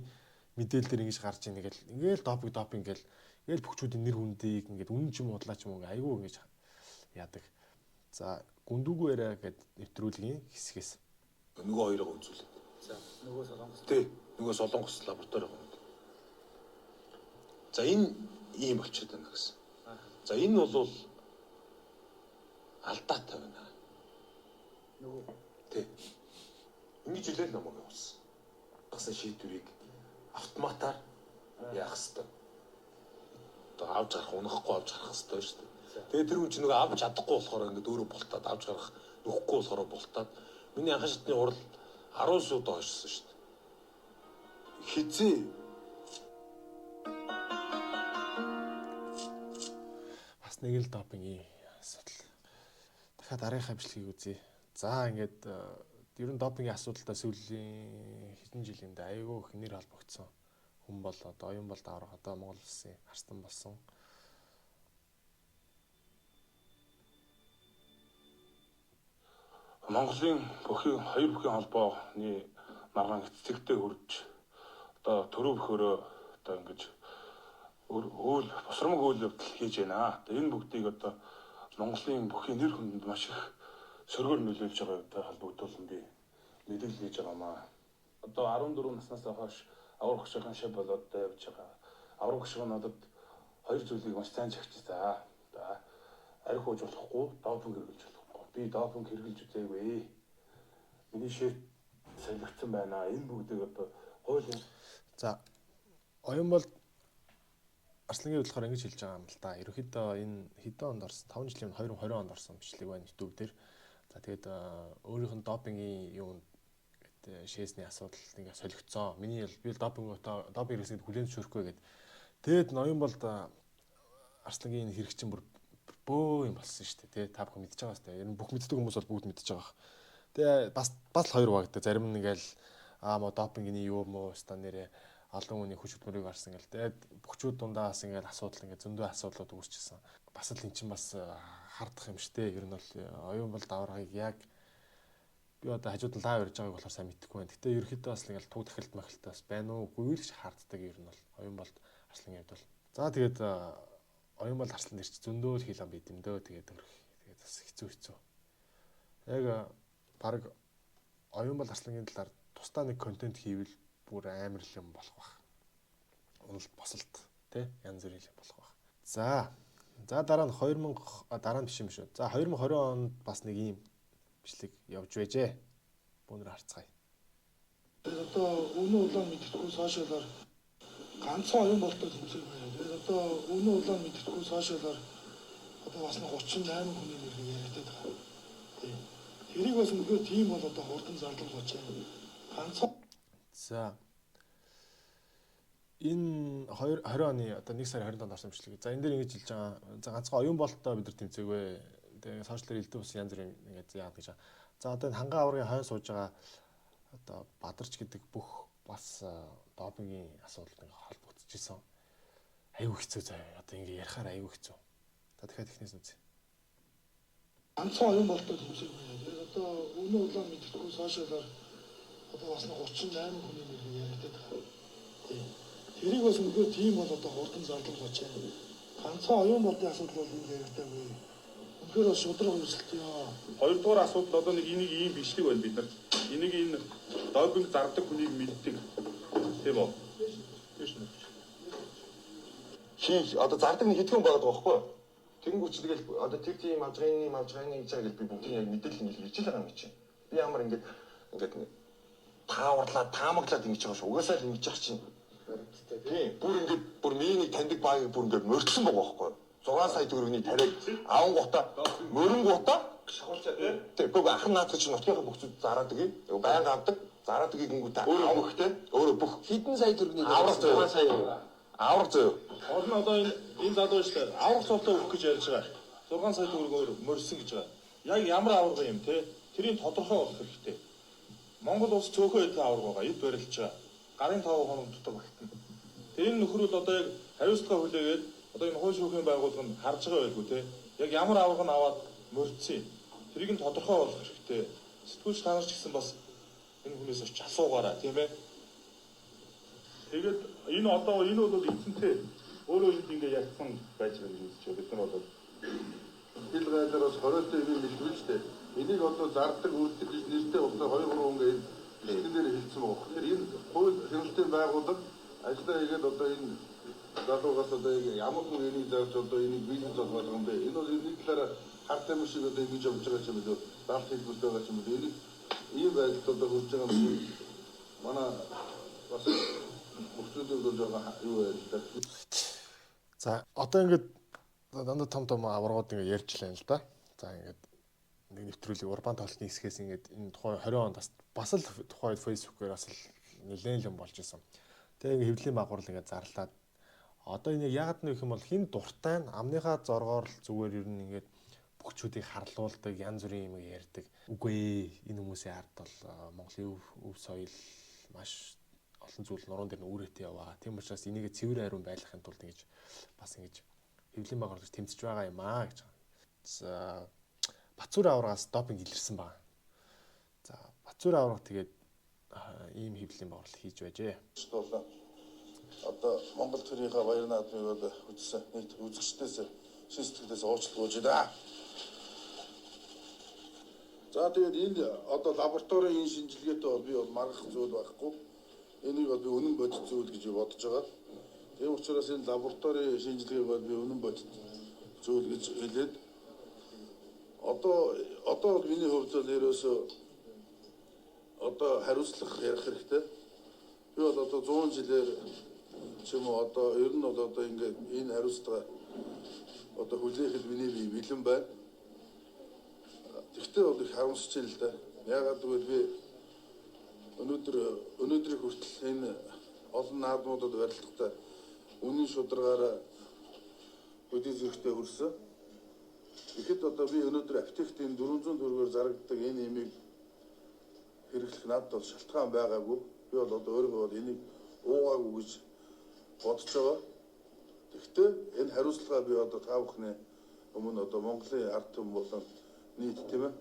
мэдээлэл дээр ингэж гарч ийн гэл ингээл допинг гэл ингээл бөхчүүдийн нэр хүндийг ингээд үнэн ч юм удлаа ч юм уу айгүй ингэж яадаг. За гүндүүгүй яриа гэд нэвтрүүлгийн хэсгээс нөгөө хоёроо үнцүүлээд. За нөгөө Солонгос. Тий, нөгөө Солонгос лаборатори гомд. За энэ ийм болчиход байна гэсэн. За энэ бол алдаатай байна. Нөгөө тий. Ингэж үлээл намайг явуулсан. Гасан шийдвэрийг автоматар яах хэвээр. Одоо авч гарах, унахгүй авч гарах хэвээр шүү дээ. Тэгээд тэр хүн чинь нөгөө авч чадахгүй болохоор ингээд өөрөө бултаад авч гарах нөхгүй болохоор бултаад миний анхан шатны хурал 10 суудаа хойшсон шүү дээ. Хизээ бас нэг л допингийн асуудал. Дахиад дараагийнхаа бичлэгийг үзье. За ингээд ер нь допингийн асуудалтай сүүлийн хэдэн жил юм да айгүй их нэр холбогдсон хүн бол одоо оюун бол давраг одоо Монгол улсын арстан болсон. Монголын бүхийн хоёр бүхийн холбооны маргаан эцэгтэй хурж одоо төрөв бөхөрөө одоо ингэж үйл босромог үйл явдал хийж байна. Одоо энэ бүгдийг одоо Монголын бүхийн нэр хүндэнд маш их сөргөөр нөлөөлж байгаа холбогдуулан би мэдээлэл хийж байгаамаа. Одоо 14 наснаас хойш авраг гишүүн шив болоод явж байгаа. Авраг гишүүн надад Хоёр зүйлийг маш сайн чагчсан. За арх ууж болохгүй, допинг хэрэглэж болохгүй. Би допинг хэрэглэж үзээгүй. Миний шив солигдсон байна. Энэ бүгдийг одоо хуулийн За Оюун бол Арслангийн болохоор ингэж хэлж байгаа юм л да. Ерөнхийдөө энэ хэдэн онд орсон? 5 жилийн өмнө 2020 онд орсон бичлэг байна YouTube дээр. За тэгээд өөрийнх нь допингийн юунд шээсний асуудал ингээ солигдсон. Миний би допинг допинг хэрэгсэнд хүлээн зөвшөөрөхгүй гэд. Тэгээд ноён болд Арслангийн энэ хэрэг чинь бүр бөө юм болсон шүү дээ. Тэ та бүхэн мэдж байгаа сте. Ер нь бүх мэддэг хүмүүс бол бүгд мэдж байгаа. Тэгээ бас бас л хоёр багдаг. Зарим нь ингээл аа мо допингны юу мó ста нэрээ олон хүний хүч хөдөлмөрийг гарсан гэл. Тэгээд бөхчүүд дундаа бас ингээл асуудал ингээд зөндөө асуудлууд үүсчихсэн. Бас л эн чинь бас хардах юм штэ. Ер нь бол оюун бол даваргыг яг би одоо хажууд нь лав ярьж байгааг болохоор сайн мэдэхгүй байна. Гэтэ ерөөхдөө бас ингээл туг дахилт махилт бас байна уу? Үгүй л гэж харддаг ер нь бол оюун болд Арслан явд бол. За тэгээд оюун бол Арслан дээр чи зөндөө л хил ам байд юм дөө. Тэгээд өрх. Тэгээд бас хэцүү хэцүү. Яг баг оюун бол Арслангийн талаар тусдаа нэг контент хийвэл бүр амар л юм болох бах. Уналт босолт тий янз бүрийн юм болох бах. За. За дараа нь 2000 дараа нь биш юм шүү. За 2020 онд бас нэг ийм бичлэг явж байжээ. Бүүнээр харцгаая. Тэгээд одоо үнэн улаан мэддэхгүй сошиалаар ганцхан оюун болтой тэмцээг байна. Тэгээд одоо үнэн улаан мэддэхгүй сошиалаар одоо бас нэг 38 хүний нэрийг яриадаад байгаа. Тийм. Тэрийг бас үнэхээр тийм бол одоо хурдан зарлал болж байна. Ганцхан За энэ 20 оны одоо 1 сарын 20-нд орсон бичлэг. За энэ дээр ингэж хэлж байгаа. За ганцхан оюун болтоо бид нар тэмцээгүй. Тэгээ сошиалар элдв ус янз бүрийн ингээд яагаад гэж. За одоо энэ ханган аваргын хойно сууж байгаа одоо Бадарч гэдэг бүх бас допингийн асуудалд ингээд холбогдож исэн. Аюу хэцүү заяа. Одоо ингээд ярихаар аюу хэцүү. За дахиад эхнээс үзье. Ганцхан оюун болтоо тэмцээг байна. Тэгээд одоо үнэн улаан мэддэхгүй сошиалаар одоо бас нэг 38 хүний нэрийг яриадаад байгаа. Тийм. Тэрийг бас үнэхээр тийм бол одоо хурдан зарлал болж байна. Ганцхан оюун болтын асуудал бол энд яригдаагүй. Үнэхээр бас шудраг үүсэлт ёо. Хоёрдугаар асуудал одоо нэг энийг ийм бичлэг байна бид нарт. Энийг энэ допинг зардаг хүнийг мэддэг. Тийм үү? Тийм шүү. Хин одоо зардаг нэг хэдхэн байгаад байгаа байхгүй юу? Тэнгүүч тэгэл одоо тэр тийм авч байгаа, энэ юм авч байгаа, энэ гэж байгаа гэл би бүгдийг яг мэдээлэл ингэ ирж л байгаа юм чинь. Би ямар ингээд ингээд тааварлаа, таамаглаад ингэж байгаа шүү. Угаасаа л ингэж байгаа чинь. Тийм. Бүр ингээд бүр миний нэг таньдаг баг бүр ингээд морьдсон байгаа байхгүй юу? 6 сая төгрөгийн тариаг авангуудаа мөрөнгуудаа шахуулчаа тий. Тийм. Гэхдээ ах наадах чинь нутгийнхаа бөхцүүд зараад өгье. Байнга авдаг. Зараад өгье гингүүтээ өөрөө бөхтэй. Өөрөө бүх хэдэн сая төгрөгийн аврах 6 сая. Аврах зөө. Гол нь одоо энэ энэ залуу шүү дээ. Аврах цолтой өгөх гэж ярьж байгаа. 6 сая төгрөгөөр морьсон гэж байгаа. Яг ямар аварга юм те? Тэрийг тодорхой болох хэрэгтэй. Монгол улс цөөхөн эдэн аварга байгаа. Эд барилж байгаа. Гарын 5 хоног дотор багтана. Тэр энэ нөхөр бол одоо яг хариуцлага хүлээгээд одоо энэ хууль шүүхийн байгууллага нь харж байгаа байлгүй те. Яг ямар аварга нь аваад морьдсон юм. Тэрийг нь тодорхой болох хэрэгтэй. Сэтгүүлч та нар ч гэсэн бас энэ хүнээс очиж асуугаарай тийм ээ. Тэгээд энэ одоо энэ бол эзэнтэй өөрөө энд ингээ ягдсан байж байгаа гэж үзэж байна. Бид нар бол хил гайлаар бас 20-той юм бэлтгэл шүү дээ. Энийг одоо зардаг үйлдэл гэж нэртэй болохоор 2 3 хүн энэ бичлэгэн дээр хэлсэн байгаа. Тэгэхээр энэ хууль хяналтын байгууллага ажиллаа хийгээд одоо энэ залуугаас одоо ямар хүн энийг зарж одоо энийг бизнес болгоод байгаа юм бэ? Энэ бол нэг талаараа хар тамир шиг одоо ингэж явж байгаа юм билүү? Далд хэлбэртэй байгаа юм билүү? Энийг ийм байдалд одоо хүрч байгаа юм манай бас бөхцүүдийн бол жоохон юу байл та. За одоо ингээд дандаа том том аваргууд ингээд ярьж лээ л да. За ингээд нэг нэвтрүүлэг урбан тоглолтын хэсгээс ингээд энэ тухайн 20 онд бас л тухайн Facebook-ээр бас л нэлээд юм болж исэн. Тэгээ ингээд хэвлэлийн багвар л ингээд зарлаад одоо энийг яагаад нөх юм бол хин дуртай нь амныхаа зоргоор л зүгээр ер нь ингээд бөхчүүдийг харлуулдаг, янз бүрийн юм ярьдаг. Үгүй ээ, энэ хүмүүсийн ард бол Монголын өв соёл маш олон зүйл нуруунд дээр нь үүрээтэй яваа. Тийм учраас энийг цэвэр ариун байлгахын тулд ингэж бас ингэж хэвлэлийн багвар гэж тэмцэж байгаа юм аа гэж. За Бацүр аваргаас допинг илэрсэн байна. За Бацүр аварга тэгээд ийм хэвлэлийн багварлал хийж байжээ. Одоо Монгол төрийнхөө баяр наадмыг бол үзсэн нийт үзэгчдээс шин сэтгэлээс уучлалт гуйж байна. За тэгээд энэ одоо лабораторийн энэ шинжилгээтэй бол би бол маргах зүйл байхгүй. Энийг бол би үнэн бодит зүйл гэж бодож байгаа. Тийм учраас энэ лабораторийн шинжилгээг бол би үнэн бодит зүйл гэж хэлээд одоо бол миний хувьд бол ерөөсөө одоо хариуцлага ярих хэрэгтэй. Би бол одоо 100 жилээр ч юм уу одоо ер нь бол одоо ингээд энэ хариуцлага одоо хүлээхэд миний бие бэлэн байна. Тэгвэл бол их харамсаж байна л да. Яагаад гэвэл би өнөөдрийг хүртэл энэ олон наадмуудад барилдахдаа үнэн шударгаараа хөдөө зэрэгтэй хүрсэн. Тэгэхэд одоо би өнөөдөр аптект энэ 400 төгрөгөөр зарагддаг энэ имийг хэрэглэх надад бол шалтгаан байгаагүй. Би бол одоо өөрийгөө бол энийг уугаагүй гэж бодож байгаа. Тэгэхдээ энэ хариуцлага би одоо та бүхний өмнө одоо Монголын ард түмэн болон нийт тийм ээ.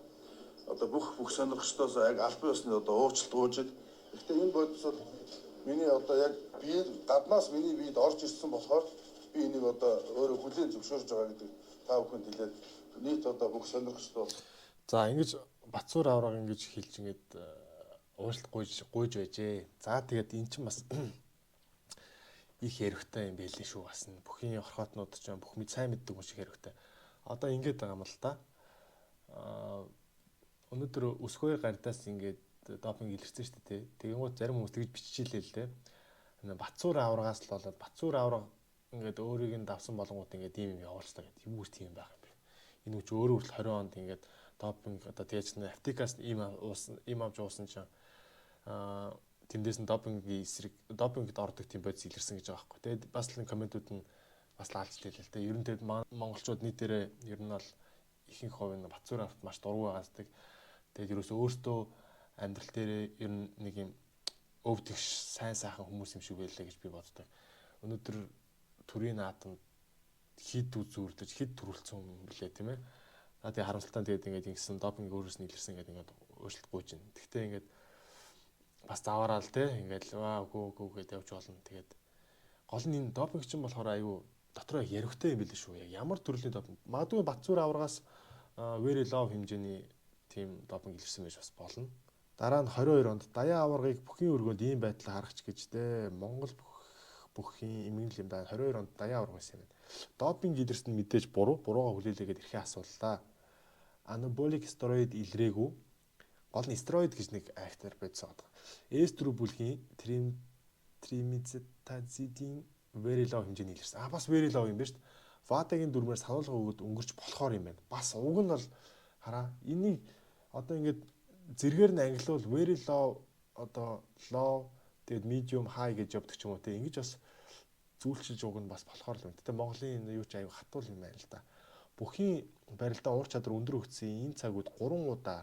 Одоо бүх сонирхчдоос яг албан ёсны одоо уучлалт гуйж. Гэхдээ энэ бодис бол миний одоо яг бие гаднаас миний биед орж ирсэн болохоор би энийг одоо өөрөө хүлээн зөвшөөрж байгаа гэдэг та бүхэнд хэлээд нийт одоо бүх сонирхчд бол за ингэж Батсуур авраг ингэж хэлж ингээд уучлалт гуйж байжээ. За тэгээд эн чинь бас их ярихтай юм байлээ шүү бас. Бүхийн орхоотнууд ч бүх сайн мэддэг хүн шиг ярихтай. Одоо ингэж байгаа юм л та. Өнөөдөр өсгөө гардаас ингээд допинг илэрсэн шүү дээ. Тэгэнгүүт зарим хүмүүс тэгж биччихлээ л дээ. Батсуур аврагаас л болоод Батсуур авраг ингээд өөрийг нь давсан болонгууд ингээд ийм юм явуулцлаа гэдэг. Юу ч тийм байх юм бэ. Энэ үуч өөрөө хүртэл 20 онд ингээд допинг одоо тэгэж нэг аптекаас ийм уусан, ийм авч уусан чинь тэндээс нь допингийн эсрэг допингд ордог тийм бодис илэрсэн гэж байгаа байхгүй. Тэгээд бас л комментүүд нь бас л алж лээ л дээ. Ер нь тэгээд монголчууд нийтээрээ ер нь бол ихэнх хувь нь Батсуур авт маш дургүй байгаадаг. Тэгээд ерөөсөө өөртөө амьдрал дээрээ ер нь нэг юм өв тэгш сайн сайхан хүмүүс юм шиг байлаа гэж би боддог. Өнөөдөр төрийн наадам хэд үзүүрлэж хэд төрүүлсэн юм блэ тийм ээ. За тэгээ харамсалтай тэгээд ингээд ингэсэн допинг өөрөөс нь илэрсэн гэдэг ингээд уучлалт гуйж байна. Гэхдээ ингээд бас заваараа л те ингээд аа үгүй гэдээ явж болно. Тэгээд гол нь энэ допинг чинь болохоор айгүй дотроо ярихтай юм билээ шүү. Яг ямар төрлийн допинг. Магадгүй Батсуур аврагаас very low хэмжээний тийм допинг илэрсэн байж бас болно. Дараа нь 22 онд Даян аваргыг бүхийн өргөөнд ийм байдлаар харахч гэж дээ. Монгол бүхийн эмгэнэл юм да. 22 онд Даян аварга байсан юм байна. Допинг илэрсэн нь мэдээж буруугаа хүлээлээгээд эрхээ асууллаа. Анаболик стероид илрээгүй. Гол нь стероид гэж нэг актер байсан байгаа. S4 бүлгийн тримицетазидин very low хэмжээний илэрсэн. А бас very low юм байна шүү дээ. ВАДА-гийн дүрмээр сануулга өгөөд өнгөрч болохоор юм байна. Бас уг нь бол хараа энийг одоо ингээд зэргээр нь ангилуул very low одоо low тэгээд medium high гэж явдаг ч юм уу те ингэж бас зүйлчилж уг нь бас болохоор л юм. Гэтэ Монголын юу ч аюу хатуул юм байна л да. Бүхийн барилдаа уур чадвар өндөр өгсөн энэ цаг үед 3 удаа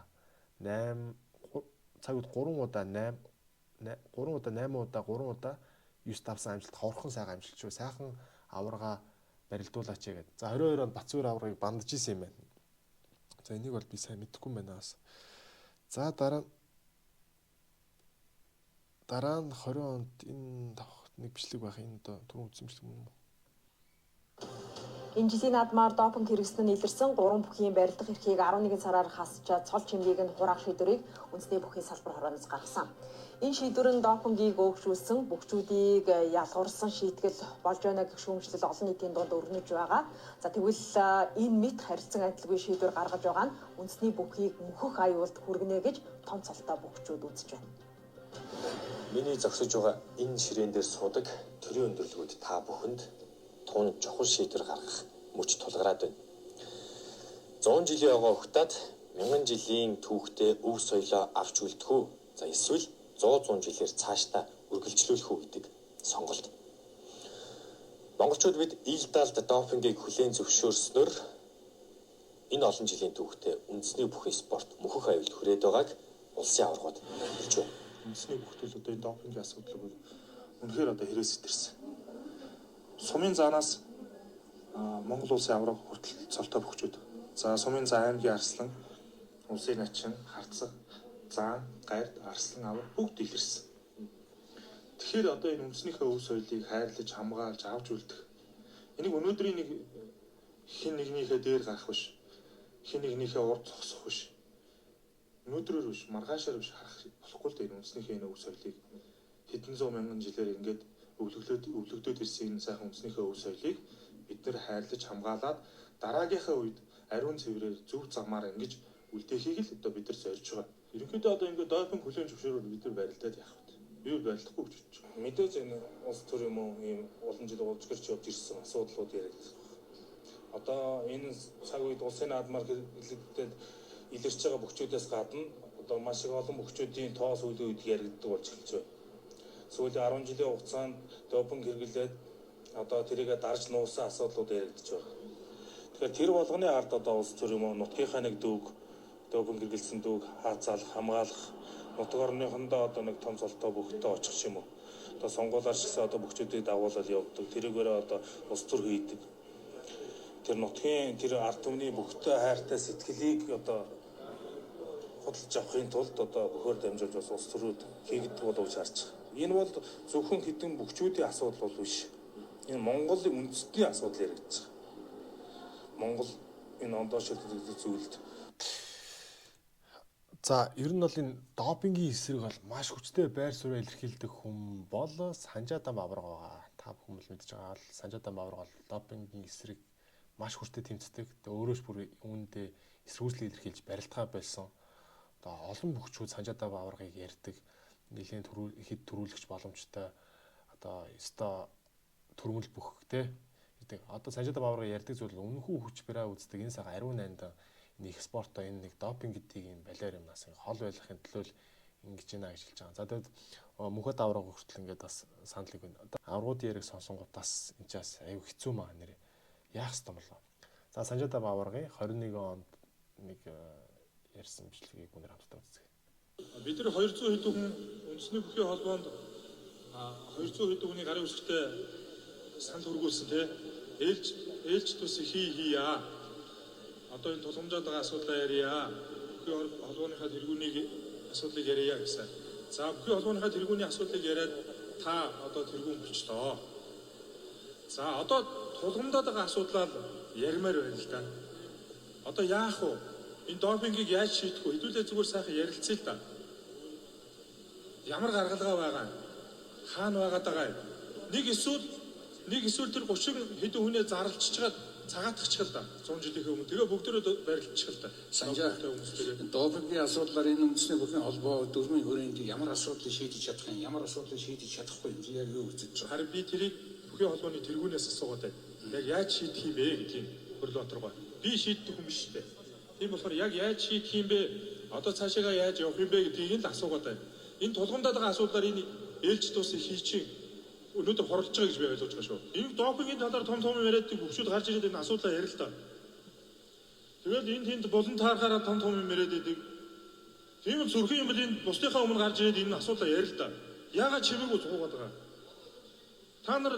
8 цаг үед 3 удаа 8 3 удаа 8 удаа 3 удаа 9 давсан амжилт ховорхон сайхан амжилт шүү. Сайхан аварга барилдуулаач гэдэг. За 22 онд Батсуур аваргыг бандаж исэн юм байна. За энийг бол би сайн мэдэхгүй юм байна бас. За дараа нь 20 онд энэ давхт нэг бичлэг байх энэ одоо түрүүн үзсэн бичлэг юм уу? Энэ жилийн наадмаар допинг хэрэгсэн нь илэрсэн 3 бүхийн барилдах эрхийг 11 сараар хасчаад цол чимгийг нь хураах шийдвэрийг үндэсний бүхийн салбар хорооноос гаргасан. Энэ шийдвэр нь допингийг өөгшүүлсэн бөхчүүдийг ялгуурсан шийтгэл болж байна гэх шүүмжлэл олон нийтийн дунд өрнөж байгаа. За тэгвэл энэ мэт харилцан адилгүй шийдвэр гаргаж байгаа нь үндэсний бүхийг мөхөх аюулд хүргэнэ гэж том цолтой бөхчүүд үзэж байна. Миний зогсож байгаа энэ ширээн дээр суудаг төрийн өндөрлгүүд та бүхэнд тун чухал шийдвэр гаргах мөч тулгараад байна. 100 жилийн огоо угтаад 1000 жилийн түүхтэй өв соёлоо авч үлдэх үү? За эсвэл 100 жилээр цаашдаа үргэлжлүүлэх үү гэдэг сонголт. Монголчууд бид ил далд допингийг хүлээн зөвшөөрснөөр энэ олон жилийн түүхтэй үндэсний бүхий спорт мөхөх аюулд хүрээд байгааг улсын аваргууд хэлж байна. Үндэсний бүхтэл одоо энэ допингийн асуудлыг бол үнэхээр одоо хэрэгс сэтэрсэн. Сумын заанаас Монгол улсын аварга хүртэл цолтой бөхчүүд. За сумын заа аймгийн арслан, улсын начин, харцаг, заан, гард, арслан аварга бүгд илэрсэн. Тэгэхээр одоо энэ үндэснийхээ өв соёлыг хайрлаж, хамгаалж, авч үлдэх. Энийг өнөөдрийн нэг хин нэгнийхээ дээр гарах биш. Хин нэгнийхээ урд зогсох биш. Өнөөдрөөр биш, маргаашаар биш харах болохгүй л дээ энэ үндэснийхээ энэ өв соёлыг хэдэн зуун мянган жилээр ингээд өвлөгдөөд ирсэн энэ сайхан үндэснийхээ өв соёлыг бид нэр хайрлаж хамгаалаад дараагийнхаа үед ариун цэврээр зөв замаар ингэж үлдээхийг л одоо бид нар зорж байгаа. Ерөнхийдөө одоо ингээд допинг хүлээн зөвшөөрөөр бид нар барилдаад явах вэ? Би бол барилдахгүй гэж бодож байгаа. Мэдээж энэ улс төр юм уу ийм олон жил уулзгэрч явж ирсэн асуудлууд яригдах. Одоо энэ цаг үед улсын наадмаар хэлэгдээд илэрч байгаа бөхчүүдээс гадна одоо маш их олон бөхчүүдийн тоо сүүлийн үед яригддаг болж эхэлж байна. Сүүлийн 10 жилийн хугацаанд допинг хэрэглээд одоо тэрийгэ дарж нуусан асуудлууд яригдж байгаа. Тэгэхээр тэр болгоны ард одоо улс төр юм уу нутгийнхаа нэг дүүг допинг хэрэглэсэн дүүг хаацаалах, хамгаалах нутаг орныхондоо одоо нэг том цолтой бөхтэй очих юм уу. Одоо сонгуулаар ч гэсэн одоо бөхчүүдийг дагуулаад явдаг. Тэрийгээрээ одоо улс төр хийдэг. Тэр нутгийн тэр ард түмний бөхтэй хайртай сэтгэлийг одоо худалдаж авахын тулд одоо бөхөөр дамжуулж бас улс төрүүд хийгддэг болов гэж харж байгаа. Энэ бол зөвхөн хэдэн бөхчүүдийн асуудал бол биш. Энэ Монголын үндэстний асуудал яригдж байгаа. Монгол энэ ондоо шилдэг зүйлд. За ер нь бол энэ допингийн эсрэг бол маш хүчтэй байр суурь илэрхийлдэг хүн бол Санжадан Бавраг байгаа. Та бүхэн л мэдж байгаа л Санжадан Бавраг бол допингийн эсрэг маш хүчтэй тэмцдэг. Тэгээ өөрөөс бүр үүндээ эсэргүүцлийг илэрхийлж барилдгаа байсан. Одоо олон бөхчүүд Санжадан Баваргыг ярьдаг. Нэлээд хэд төрүүлэгч боломжтой. Одоо ёстой төрмөл бүх те гэдэг. Одоо Санжадан Баваргыг ярьдаг зүйл үнэхүү хүч бариа үздэг энэ сайхан ариун нандан энэ их спортоо энэ нэг допинг гэдгийг юм балиар юмнаас хол байлгахын төлөө л ингэж байна гэж хэлж байгаа. За тэгэд мөнхөд авраг хүртэл ингээд бас саналыг байна. Одоо аврагуудын яриг сонсонгууд бас энэ ч бас аюу хэцүү маа нэрээ. Яах ёстой болоо. За Санжадан Баваргын 21 онд нэг ярьсан бичлэгийг бүгд хамтдаа үзье. Бид нар 200 хэдэн хүн үндэсний бүхий холбоонд 200 хэдэн хүний гарын үсгтэй санал хүргүүлсэн тий. Ээлж тус хийя. Одоо энэ тулгамжаад байгаа асуудлаа ярья. Бүхий холбооныхаа тэргүүнийг асуудлыг ярья гэсэн. За бүхий холбооныхаа тэргүүний асуудлыг яриад та одоо тэргүүн болчлоо. За одоо тулгамдаад байгаа асуудлаа ярмаар байна л да. Одоо яах вэ? Энэ допингийг яаж шийдэх вэ? Хэдүүлээ зүгээр сайхан ярилцъя л да. Ямар гаргалгаа байгаа юм? Хаана байгаад байгаа юм? Нэг эсвэл тэр 30 хэдэн хүнээ зарлчичгаад цагаатгчих л да. 100 жилийнхээ өмнө. Тэгээ бүгдээрээ барилдчих л да. Санжаа допингийн асуудлаар энэ үндэсний бүхэн холбоо дөрмийн хүрээнд ямар асуудлыг шийдэж чадах юм, ямар асуудлыг шийдэж чадахгүй юм яг юу үзэж байгаа. Харин би тэрийг бүхий холбооны тэргүүнээс асуугаад байна. Яг яаж шийдэх юм бэ гэдгийг Хөрлөбаатаргой. Би шийддэг хүн биш үү? Тийм болохоор яг яаж шийдэх юм бэ? Одоо цаашаагаа яаж явах юм бэ гэдгийг л асуугаад байна. Энэ тулгамдаад байгаа асуудлаар энэ ээлж тус хийчих өнөөдөр хорлож байгаа гэж би ойлгож байгаа шүү. Энэ допингийн талаар том том юм яриад бөхчүүд гарч ирээд энэ асуудлаа ярил л та. Тэгэл энэ тэнд булан таарахаараа том том юм яриад байдаг. Тийм л зүрхэн юм бол энэ бусдынхаа өмнө гарч ирээд энэ асуудлаа ярил л та. Яагаад чимээгүй зугаагаад байгаа? Та нар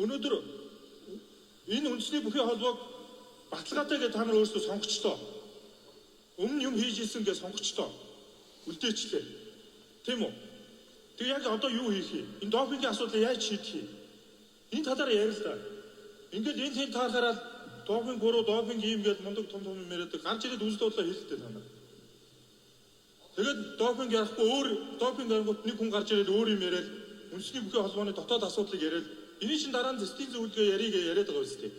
өнөөдөр энэ үндэсний бүхий холбоог баталгаатай гэж та нар өөрсдөө сонгочлоо. Өмнө юм хийж исэн гэж сонгочлоо. Үлдээчлээ. Тийм үү? Тэгээ яг одоо юу хийх юм? Энэ допингийн асуудлыг яаж шийдэх юм? Энэ талаар ярил л да. Ингээд энэ тийм таарахаараа допинг буруу, допинг ийм гэж мундаг том том юм яриад гарч ирээд үзэл бодлоо хэлэлтэй та нар. Тэгээд допинг ярихгүй өөр допинг ярингууд нэг хүн гарч ирээд өөр юм яриад үндэсний бүхий холбооны дотоод асуудлыг яриад энэ чинь дараа нь зэстийн зөвлөгөө яриг яриад байгаа үстэй.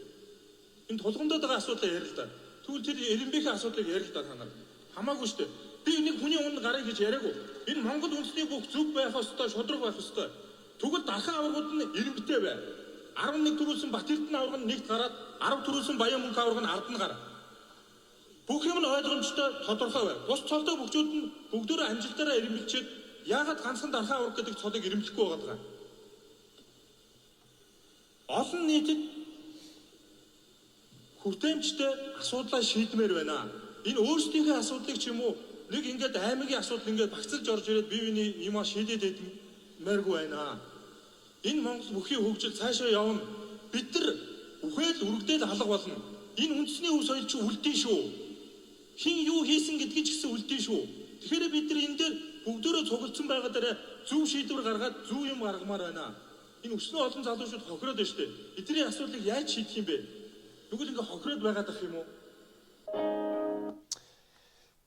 Энэ тулгамдаад байгаа асуудлаа ярил л да. Тэгвэл тэр Эренбэхийн асуудлыг ярил л да та нар. Хамаагүй шүү дээ. Би нэг хүний өмнө гарыг гэж яриаггүй. Энэ Монгол үндэсний бүх зөв байх ёстой, шудраг байх ёстой. Тэгвэл дархан аваргууд нь эренбэтэй бай. 11 төрүүлсэн Бат Эрдэнэ аварга нь нэгт гараад 10 төрүүлсэн Баян мөнх аварга нь ард нь гар. Бүх юм нь ойлгомжтой, тодорхой бай. Бус цолтой бөхчүүд нь бүгдөө амжилтаараа эренбэлчээд яагаад ганцхан дархан аварга гэдэг цолыг эренблэхгүй байгаа даа. Олон нийтэд хүртээмжтэй асуудлаа шийдмээр байна. Энэ өөрсдийнхээ асуудлыг ч юм уу нэг ингээд аймгийн асуудал ингээд багцлж орж ирээд бие биений юмаа шийдээд идмээргүй байна. Энэ Монгол бүхий хөгжил цаашаа явна. Бид нар үхэл үргэлдэл алга болно. Энэ үндэсний өв соёл чи үлдэн шүү. Хин юу хийсэн гэдгийг ч гэсэн үлдэн шүү. Тэгэхээр бид нар энэ дээр бүгдөө цуглдсан байгаа дээрээ зөв шийдвэр гаргаад зөв юм гаргамаар байна. Энэ өснөө олон залуучууд хохироод байна шүү дээ. Эдний асуудлыг яаж шийдэх юм бэ? Тэгвэл ингээ хохироод байгаад ах юм уу?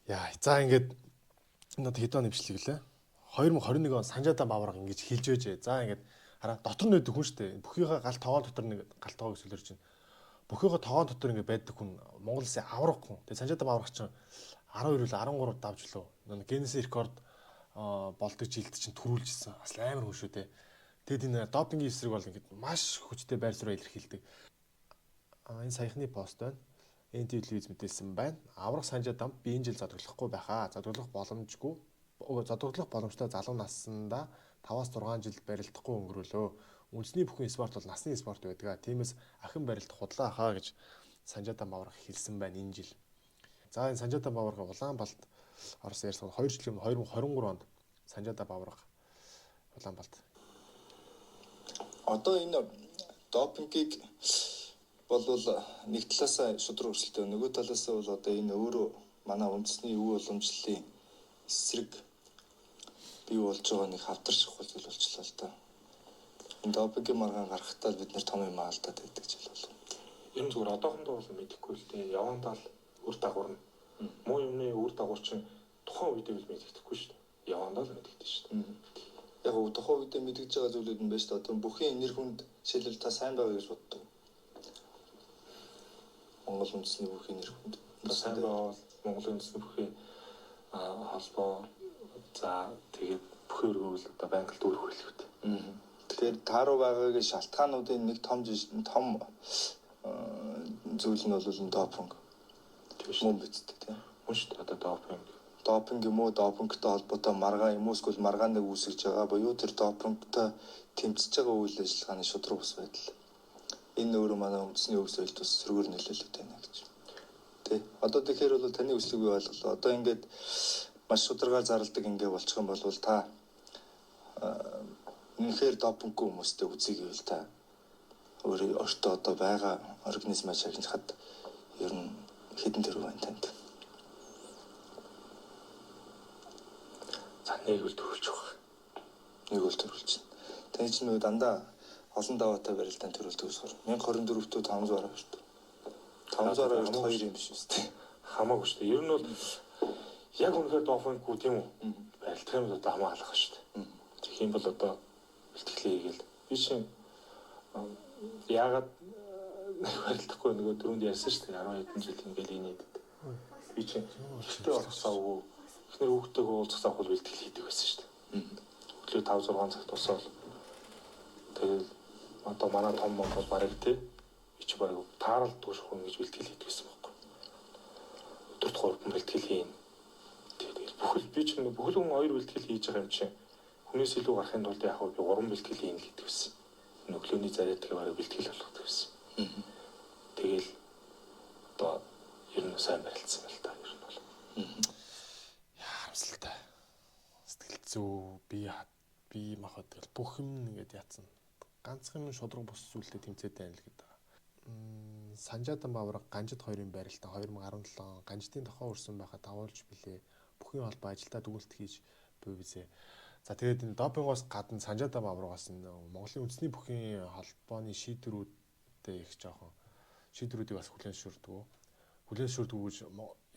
Яа, за ингээд энэ одоо хэдэн оны бичлэг лээ? 2021 он Санжаада Баварга ингэж хэлж байжээ. За ингээд хараа дотор нь байдаг хүн шүү дээ. Бүхийнхээ гал тогоон дотор нэг гал тоогоо солиорч байна. Бүхийнхээ тогоон дотор ингээд байдаг хүн Монгол улсын авраг хүн. Тэгээ Санжаада Баварга чинь 12 үл 13 давж лөө. Нэг Гиннесийн рекорд болдог жилд чинь төрүүлжсэн. Бас амар хүн шүү дээ. Тэгэд энэ допингийн эсрэг бол ингээд маш хүчтэй байр суурь илэрхийлдэг. Энэ саяхны пост байна. NT телевиз мэдээлсэн байна. Аврах Санжаадам би энэ жил зодоглохгүй байхаа. Зодоглох боломжгүй. Зодоглох боломжтой залуу наснда 5-6 жил барилдахгүй өнгөрөөлөө. Үндэсний бүхэн спорт бол насны спорт байдаг. Тиймээс ахин барилдах худлаа хаа гэж Санжаадам Баварга хэлсэн байна энэ жил. За энэ Санжаадам Баварга Улаанбалт орсон ярьсан 2 жилийн өмнө 2023 онд Санжаада Баварга Улаанбалт. Одоо энэ допингийг болвол нэг талаасаа шудраг өрсөлдөөн, нөгөө талаасаа бол одоо энэ өөрөө манай үндэсний өв уламжлалын эсрэг бий болж байгаа нэг хавдарч чухал зүйл болчлоо л доо. Энэ допингийн маргаан гаргахтаа бид нэр том юм алдаад байдаг жил болов. Ер нь зүгээр одоохондоо бол мэдэхгүй л дээ. Явандаа л үр дагавар нь. Муу юмны үр дагавар чинь тухайн үедээ л мэддэхгүй шүү дээ. Явандаа л мэддэг шүү дээ. Яг уу тухайн үедээ мэдгэж байгаа зүйлүүд нь байна шүү дээ. Одоо бүхийн нэр хүнд жишээлбэл та сайн байгаа гэж боддог. Монгол үндэсний бүхийн нэр хүнд сайн байгаа бол Монгол үндэсний бүхийн холбоо за тэгээд бүхэн өргөөл одоо байнга л дүүрэх байлгүй дээ. Тэгэхээр тааруу байгаагийн шалтгаануудын нэг том том зүйл нь бол допинг. Мөн биз дээ тийм. Мөн шүү дээ одоо допинг. Допинг юм уу, допингтэй холбоотой маргаан юм уу эсвэл маргааныг үүсгэж байгаа буюу тэр допингтой тэмцэж байгаа үйл ажиллагааны шудраг бус байдал. Энэ өөрөө манай үндэсний өв соёлд бас сөргөөр нөлөөлөд байна гэж. Тэ. Одоо тэгэхээр бол таны хүслийг би ойлголоо. Одоо ингээд маш шударгаар зарладаг ингээ болчих юм бол та үнэхээр допинггүй хүмүүстэй үзье гэвэл та өөрөө өөртөө одоо байгаа организмаа шагнахад ер нь хэдэн төгрөг байна танд? За нэг үл төрүүлж байгаа. Нэг үл төрүүлж байна. Таны чинь нөгөө дандаа олон даваатай барилдаан төрүүлдэг болохоор 1024-т 512-т. 512-т хоёр юм биш үстэй. Хамаагүй шүү дээ. Ер нь бол яг үнэхээр допинггүй тийм үү? Барилдах юм бол одоо хамаа алах шүү дээ. Тэгэх юм бол одоо бэлтгэлээ хийгээл. Би чинь яагаад барилдахгүй нөгөө дөрөнд ярьсан шүү дээ. 10 хэдэн жил ингээл инээдэд. Би чинь ихтэй болохсаа үгүй. Эхнэр хүүхдтэйгээ уулзахсаа хул бэлтгэл хийдэг байсан шүү дээ. Өглөө 5 6 цагт босоод тэгэл одоо манай том Монгол бараг тий би чи бараг таарал дүүших хүн гэж бэлтгэл хийдэг байсан байхгүй. Өдөрт 3 бэлтгэл хийн. Тэгэл бүхэл би чинь бүхэл хүн 2 бэлтгэл хийж байгаа юм чинь хүнээс илүү гарахын тулд яг би 3 бэлтгэл хийн л гэдэг байсан. Өглөөний зарайдгаа бараг бэлтгэл болгодог байсан. Тэгэл одоо ер нь сайн барилцсан байл та ер нь бол. Яа харамсалтай. Сэтгэл зүй би махад тэгэл бүх юм ингээд яатсан. Ганцхан юм шудраг бус зүйлтэй тэмцээд байна л гэдэг. Санжаадан Баварга Ганжид хоёрын барилтан 2017 он Ганжидын тохоо өрсөн байхад давуулж билээ. Бүхийн холбоо ажилдаа дүгнэлт хийж буй бизээ. За тэгээд энэ допингоос гадна Санжаадан Баваргаас Монголын үндэсний бүхийн холбооны шийдвэрүүдтэй их жоохон шийдвэрүүдийг бас хүлээн зөвшөөрдөг. Хүлээн зөвшөөрдөг гэж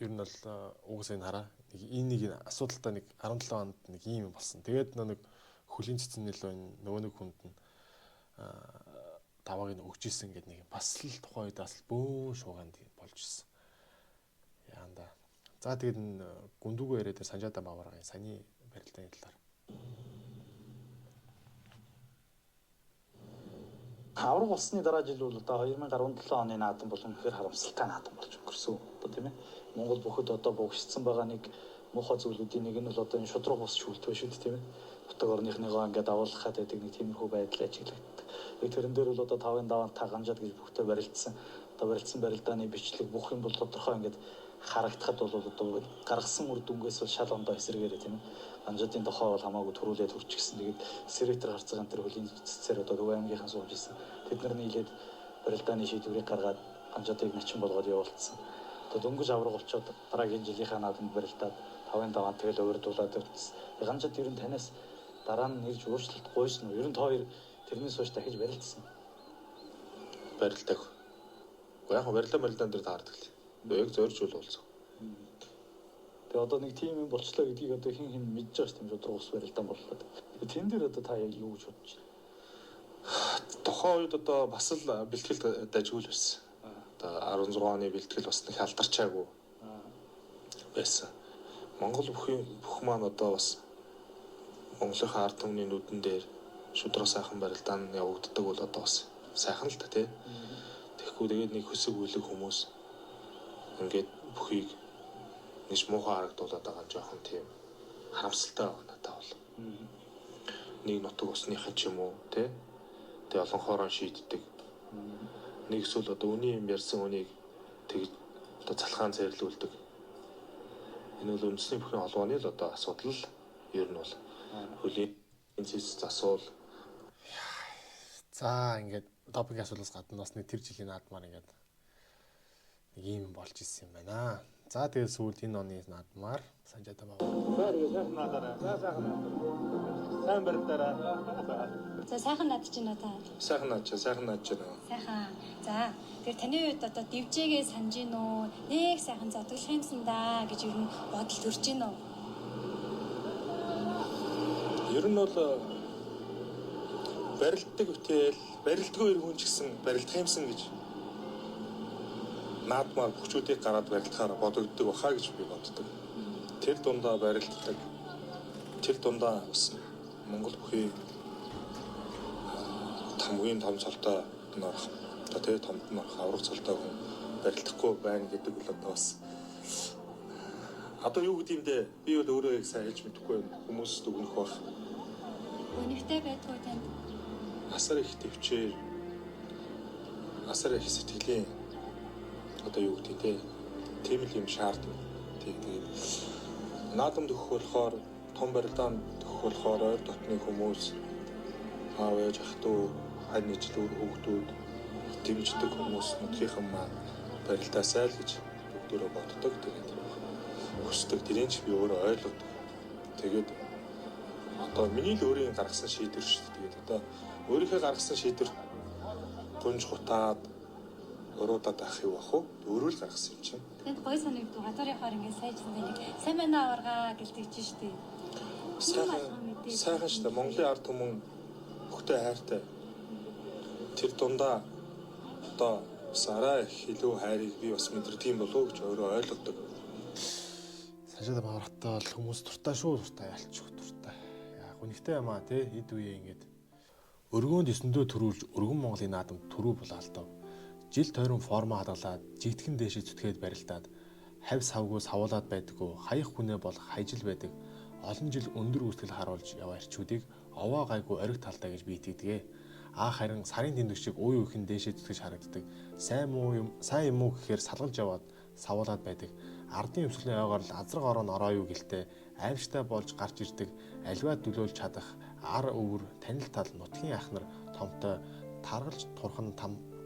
ер нь бол угсаа энэ хараа. Нэг энэ нэг асуудалтай нэг 17 онд нэг ийм юм болсон. Тэгээд нэг хөлийн цэцэн нэлөө нөгөө нэг хүнд нь давааг нь өгч исэн гэдэг нэг бас л тухайн үед бас бөөн шуугаанд болж исэн. Яанда. За тэгээд гүндүүгөө яриад Санжаада Баваргын саяны барилдааны талаар. Авраг болсны дараа жил бол одоо 2017 оны наадам бол үнэхээр харамсалтай наадам болж өнгөрсөн. Одоо тийм ээ. Монгол бүхэд одоо бугшдсан байгаа нэг муухай зүйлүүдийн нэг нь бол одоо энэ шудраг бус шүүлтвэ шүү дээ тийм ээ. Нутаг орныхныгоо ингээд давуулах гэдэг нэг тиймэрхүү байдал ажиглагддаг. Яг тэрэн дээр бол одоо 5-ын даваан та ганжаад гэж бүхтэй барилдсан. Одоо барилдсан барилдааны бичлэг бүх юм бол тодорхой ингээд харагдахад бол одоо гаргасан үр дүнгээс бол шал ондоо эсрэгээрээ тийм ээ. Ганжаадын тохоо бол хамаагүй төрүүлээд төрчихсөн. Тэгээд сэрэтер гарцгаан тэр хөлийн цэцээр одоо Төв аймгийнхан сууж исэн. Тэд нар нийлээд барилдааны шийдвэрийг гаргаад Ганжаадыг начин болгоод явуулсан. Одоо дөнгөж авраг болчоод дараагийн жилийнхаа наадамд барилдаад 5-ын даваан тэгэл урдуулаад явчихсан. Ганжаад ер нь танаас дараа нь нэрж уучлалт гуйсан уу? Ер нь та хоёр тэрнээс хойш дахиж барилдсан. Барилдаг. Уу яг барилдаан дээр таардаг л. Яг зорж үл уулзах. Тэгээ одоо нэг тийм юм болчлоо гэдгийг одоо хэн хэн мэдж байгаа шүү дээ. Шудраг ус барилдаан боллоо. Тэгээ тэн дээр одоо та яг юу гэж бодож байна? Тухайн үед одоо бас л бэлтгэл дажгүй л байсан. Одоо 16 оны бэлтгэл бас нэг алдарчаагүй байсан. Монгол бүх маань одоо бас Монголынхаа ард түмний нүдэн дээр шудраг сайхан барилдаан явагддаг бол одоо бас сайхан л та тий. Тэгэхгүй тэгээд нэг хөсөг үлэг хүмүүс ингээд бүхийг нэг муухай харагдуулаад байгаа нь жоохон тийм харамсалтай байгаа надад бол. Нэг нутаг усныхан ч юм уу тий. Тэгээ олон хоорон шийддэг. Нэг эсвэл одоо үний юм ярьсан үнийг тэг одоо залхаан цэрлүүлдэг. Энэ бол үндэсний бүхэн холбооны л одоо асуудал ер нь бол хөлийн цэс засуул. За ингээд допинг асуудлаас гадна бас нэг тэр жилийн наадмаар ингээд нэг юм болж исэн юм байна. За тэгээд сүүлд энэ оны наадмаар Санжаада баа. Сайхан наадаарай. Сайхан наадаарай. Сайн барилдаарай. За сайхан наад чинь үү та? Сайхан наад чинь, сайхан наад чинь. Сайхан. За тэгэхээр таны хувьд одоо дивжээгээ санаж гин үү? Нэг сайхан зодоглох юмсан да гэж ер нь бодол төрж гин үү? Ер нь бол барилддаг бүтээл, барилдгүй ер хүн ч гэсэн барилдах юмсан гэж наадмаар бүхчүүдийг гараад барилдахаар бодогддог баха гэж би боддог. Тэр дундаа барилддаг. Тэр дундаа бас Монгол бүхий тамгийн том цолтой нь орох. Одоо тэр томд нь орох аврах цолтой хүн барилдахгүй байна гэдэг л одоо бас одоо юу гэдэг юм бэ? Би бол өөрөө яг сайн хэлж мэдэхгүй байна. Хүмүүс дүгнэх байх. Үнэхтэй байдгүй танд. Асар их төвчээр асар их сэтгэлийн одоо юу гэдэг те тийм л юм шаардна. Тэгээд наадам төгөх болохоор том барилдаан төгөх болохоор ойр дотны хүмүүс аав ээж ах トゥ хань ижил хүүхдүүд дэмждэг хүмүүс нутгийнхан маань барилдаасай л гэж бүгдөө боддог. Тэгээд хүсдэг. Тэрийг ч би өөрөө ойлгодог. Тэгээд одоо миний л өөрийн гаргасан шийдвэр шүү дээ. Тэгээд одоо өөрийнхөө гаргасан шийдвэр гунж хутаад уруудаад авах юм бах уу? Өөрөө л гаргасан юм чинь. Тэнд гоё санагдав. Гадуур явахаар ингээд сайжсан нэг сайн байна аваргаа гэлдэг чинь шүү дээ. Сайхан шүү дээ. Монголын ард түмэн хөхтэй хайртай. Тэр дундаа одоо бас арай их илүү хайрыг би бас мэдэрдэг юм болов уу гэж өөрөө ойлгодог. Санжаада бавраттай бол хүмүүс дуртай шүү, дуртай ялчих дуртай. Яг үнэхтэй юм аа тий эд үе ингээд өргөөнд өсөндөө төрүүлж өргөн Монголын наадам төрүү булаалдав. Жил тойрон форма хадгалаад жигтгэн дээшээ зүтгээд барилдаад хав савгүй савуулаад байдаггүй хаях хүнээ бол хайжил байдаг. Олон жил өндөр үүсгэл харуулж яваа эрчүүдийг овоо гайгүй ориг талтай гэж би итгэдэг. Аа харин сарын тэмдэг шиг уй уйхэн дээшээ зүтгэж харагддаг. Сайн муу юм сайн юм уу гэхээр салгалж яваад савуулаад байдаг. Ардын өмсгөлийн ойгоор л азраг орон ороо юу гэлтэй аимштай болж гарч ирдэг. Аливаа төлөөлж чадах ар өвөр танил тал нутгийн ах нар томтой таргалж турхан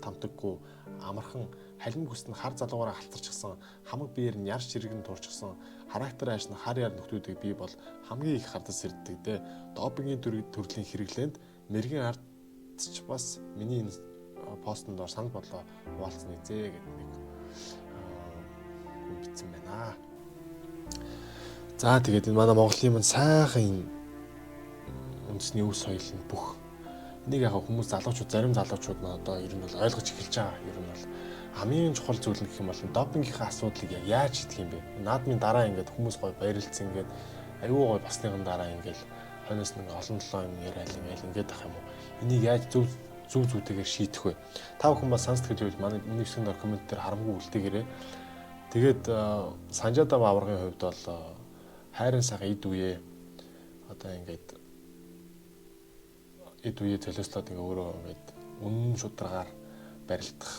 тамтаггүй амархан халин бүс нь хар залуугаараа халтарчихсан хамаг биеэр нь яр ширгэн турчихсан характер ааш нь хар яр нөхдүүдийг би бол хамгийн их хардаж ирддэг дээ. Допингийн төрлийн хэрэглээнд мэрэгэн ард ч бас миний энэ постн доор санал бодлоо хуваалцсан эзээ гэдэг нэг хүн бичсэн байна. За тэгээд энэ манай Монголын маань сайхан энэ үндэсний өв соёл нь бүх энийг яг хүмүүс залуучууд зарим залуучууд нь одоо ер нь бол ойлгож эхэлж байгаа. Ер нь бол хамгийн чухал зүйл нь гэх юм бол допингийнхаа асуудлыг яг яаж шийдэх юм бэ? Наадмын дараа ингээд хүмүүс гоё баярлцсан ингээд аюу гоё басныхан дараа ингээд хойноос нэг олон толон юм яриад ингээд ах юм уу? Энийг яаж зөв зөв зүтэйгээр шийдэх вэ? Та бүхэн бас санал сэтгэл байвал манай миний хэсгийн дор коммент дээр харамгүй үлдээгээрэй. Тэгээд Санжаада аваргын хувьд бол хайрын сайхан эд үе одоо ингээд эд үе золиослоод ингээ өөрөө ингээд үнэн шударгаар барилдах,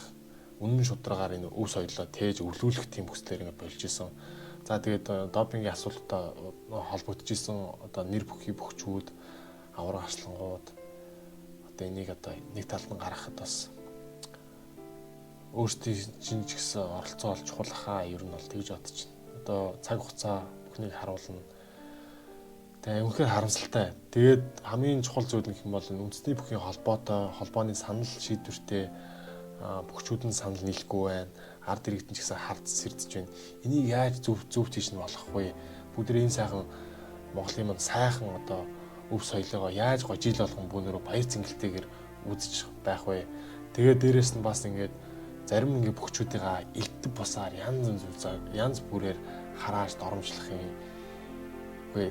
үнэн шударгаар энэ өв соёлоо тээж өвлүүлэх тийм хүслээр ингээ болж исэн. За тэгээд допингийн асуудалтай холбогдож исэн одоо нэр бүхий бөхчүүд, авраг арслангууд одоо энийг одоо нэг талд нь гаргахад бас өөрсдийн чинь ч гэсэн оролцоо бол чухал хаа ер нь бол тэгж бодож байна. Одоо цаг хугацаа бүхнийг харуулна. Тэгээ үнэхээр харамсалтай. Тэгээд хамгийн чухал зүйл нь гэх юм бол үндэсний бүхийн холбоотой, холбооны санал шийдвэртэй бөхчүүд нь санал нийлэхгүй байна. Ард иргэдэн ч гэсэн хард сэрдэж байна. Энийг яаж зөв зөв тийш нь болох вэ? Бүгд энэ сайхан Монголын манд сайхан одоо өв соёлоогоо яаж гоо жил болгон бүүнөрөө баяр цэнгэлтэйгээр үзэж байх вэ? Тэгээд дээрэс нь бас ингээд зарим ингээд бөхчүүдийгаа элдв бусаар янз янз янз бүрээр харааж доромжлох юм. Үгүй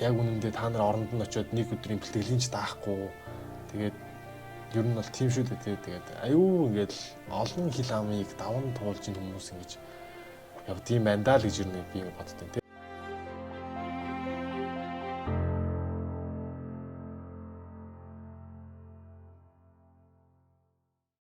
яг үнэндээ та нар оронд нь очиод нэг өдрийн бэлтгэлийн ч даахгүй. Тэгээд ер нь бол тийм шүү дээ. Тэгээд аюу ингээд олон хил амыг даван туулж ин хүмүүс ингэж явдсан байна даа л гэж ер нь би ингэ боддоо.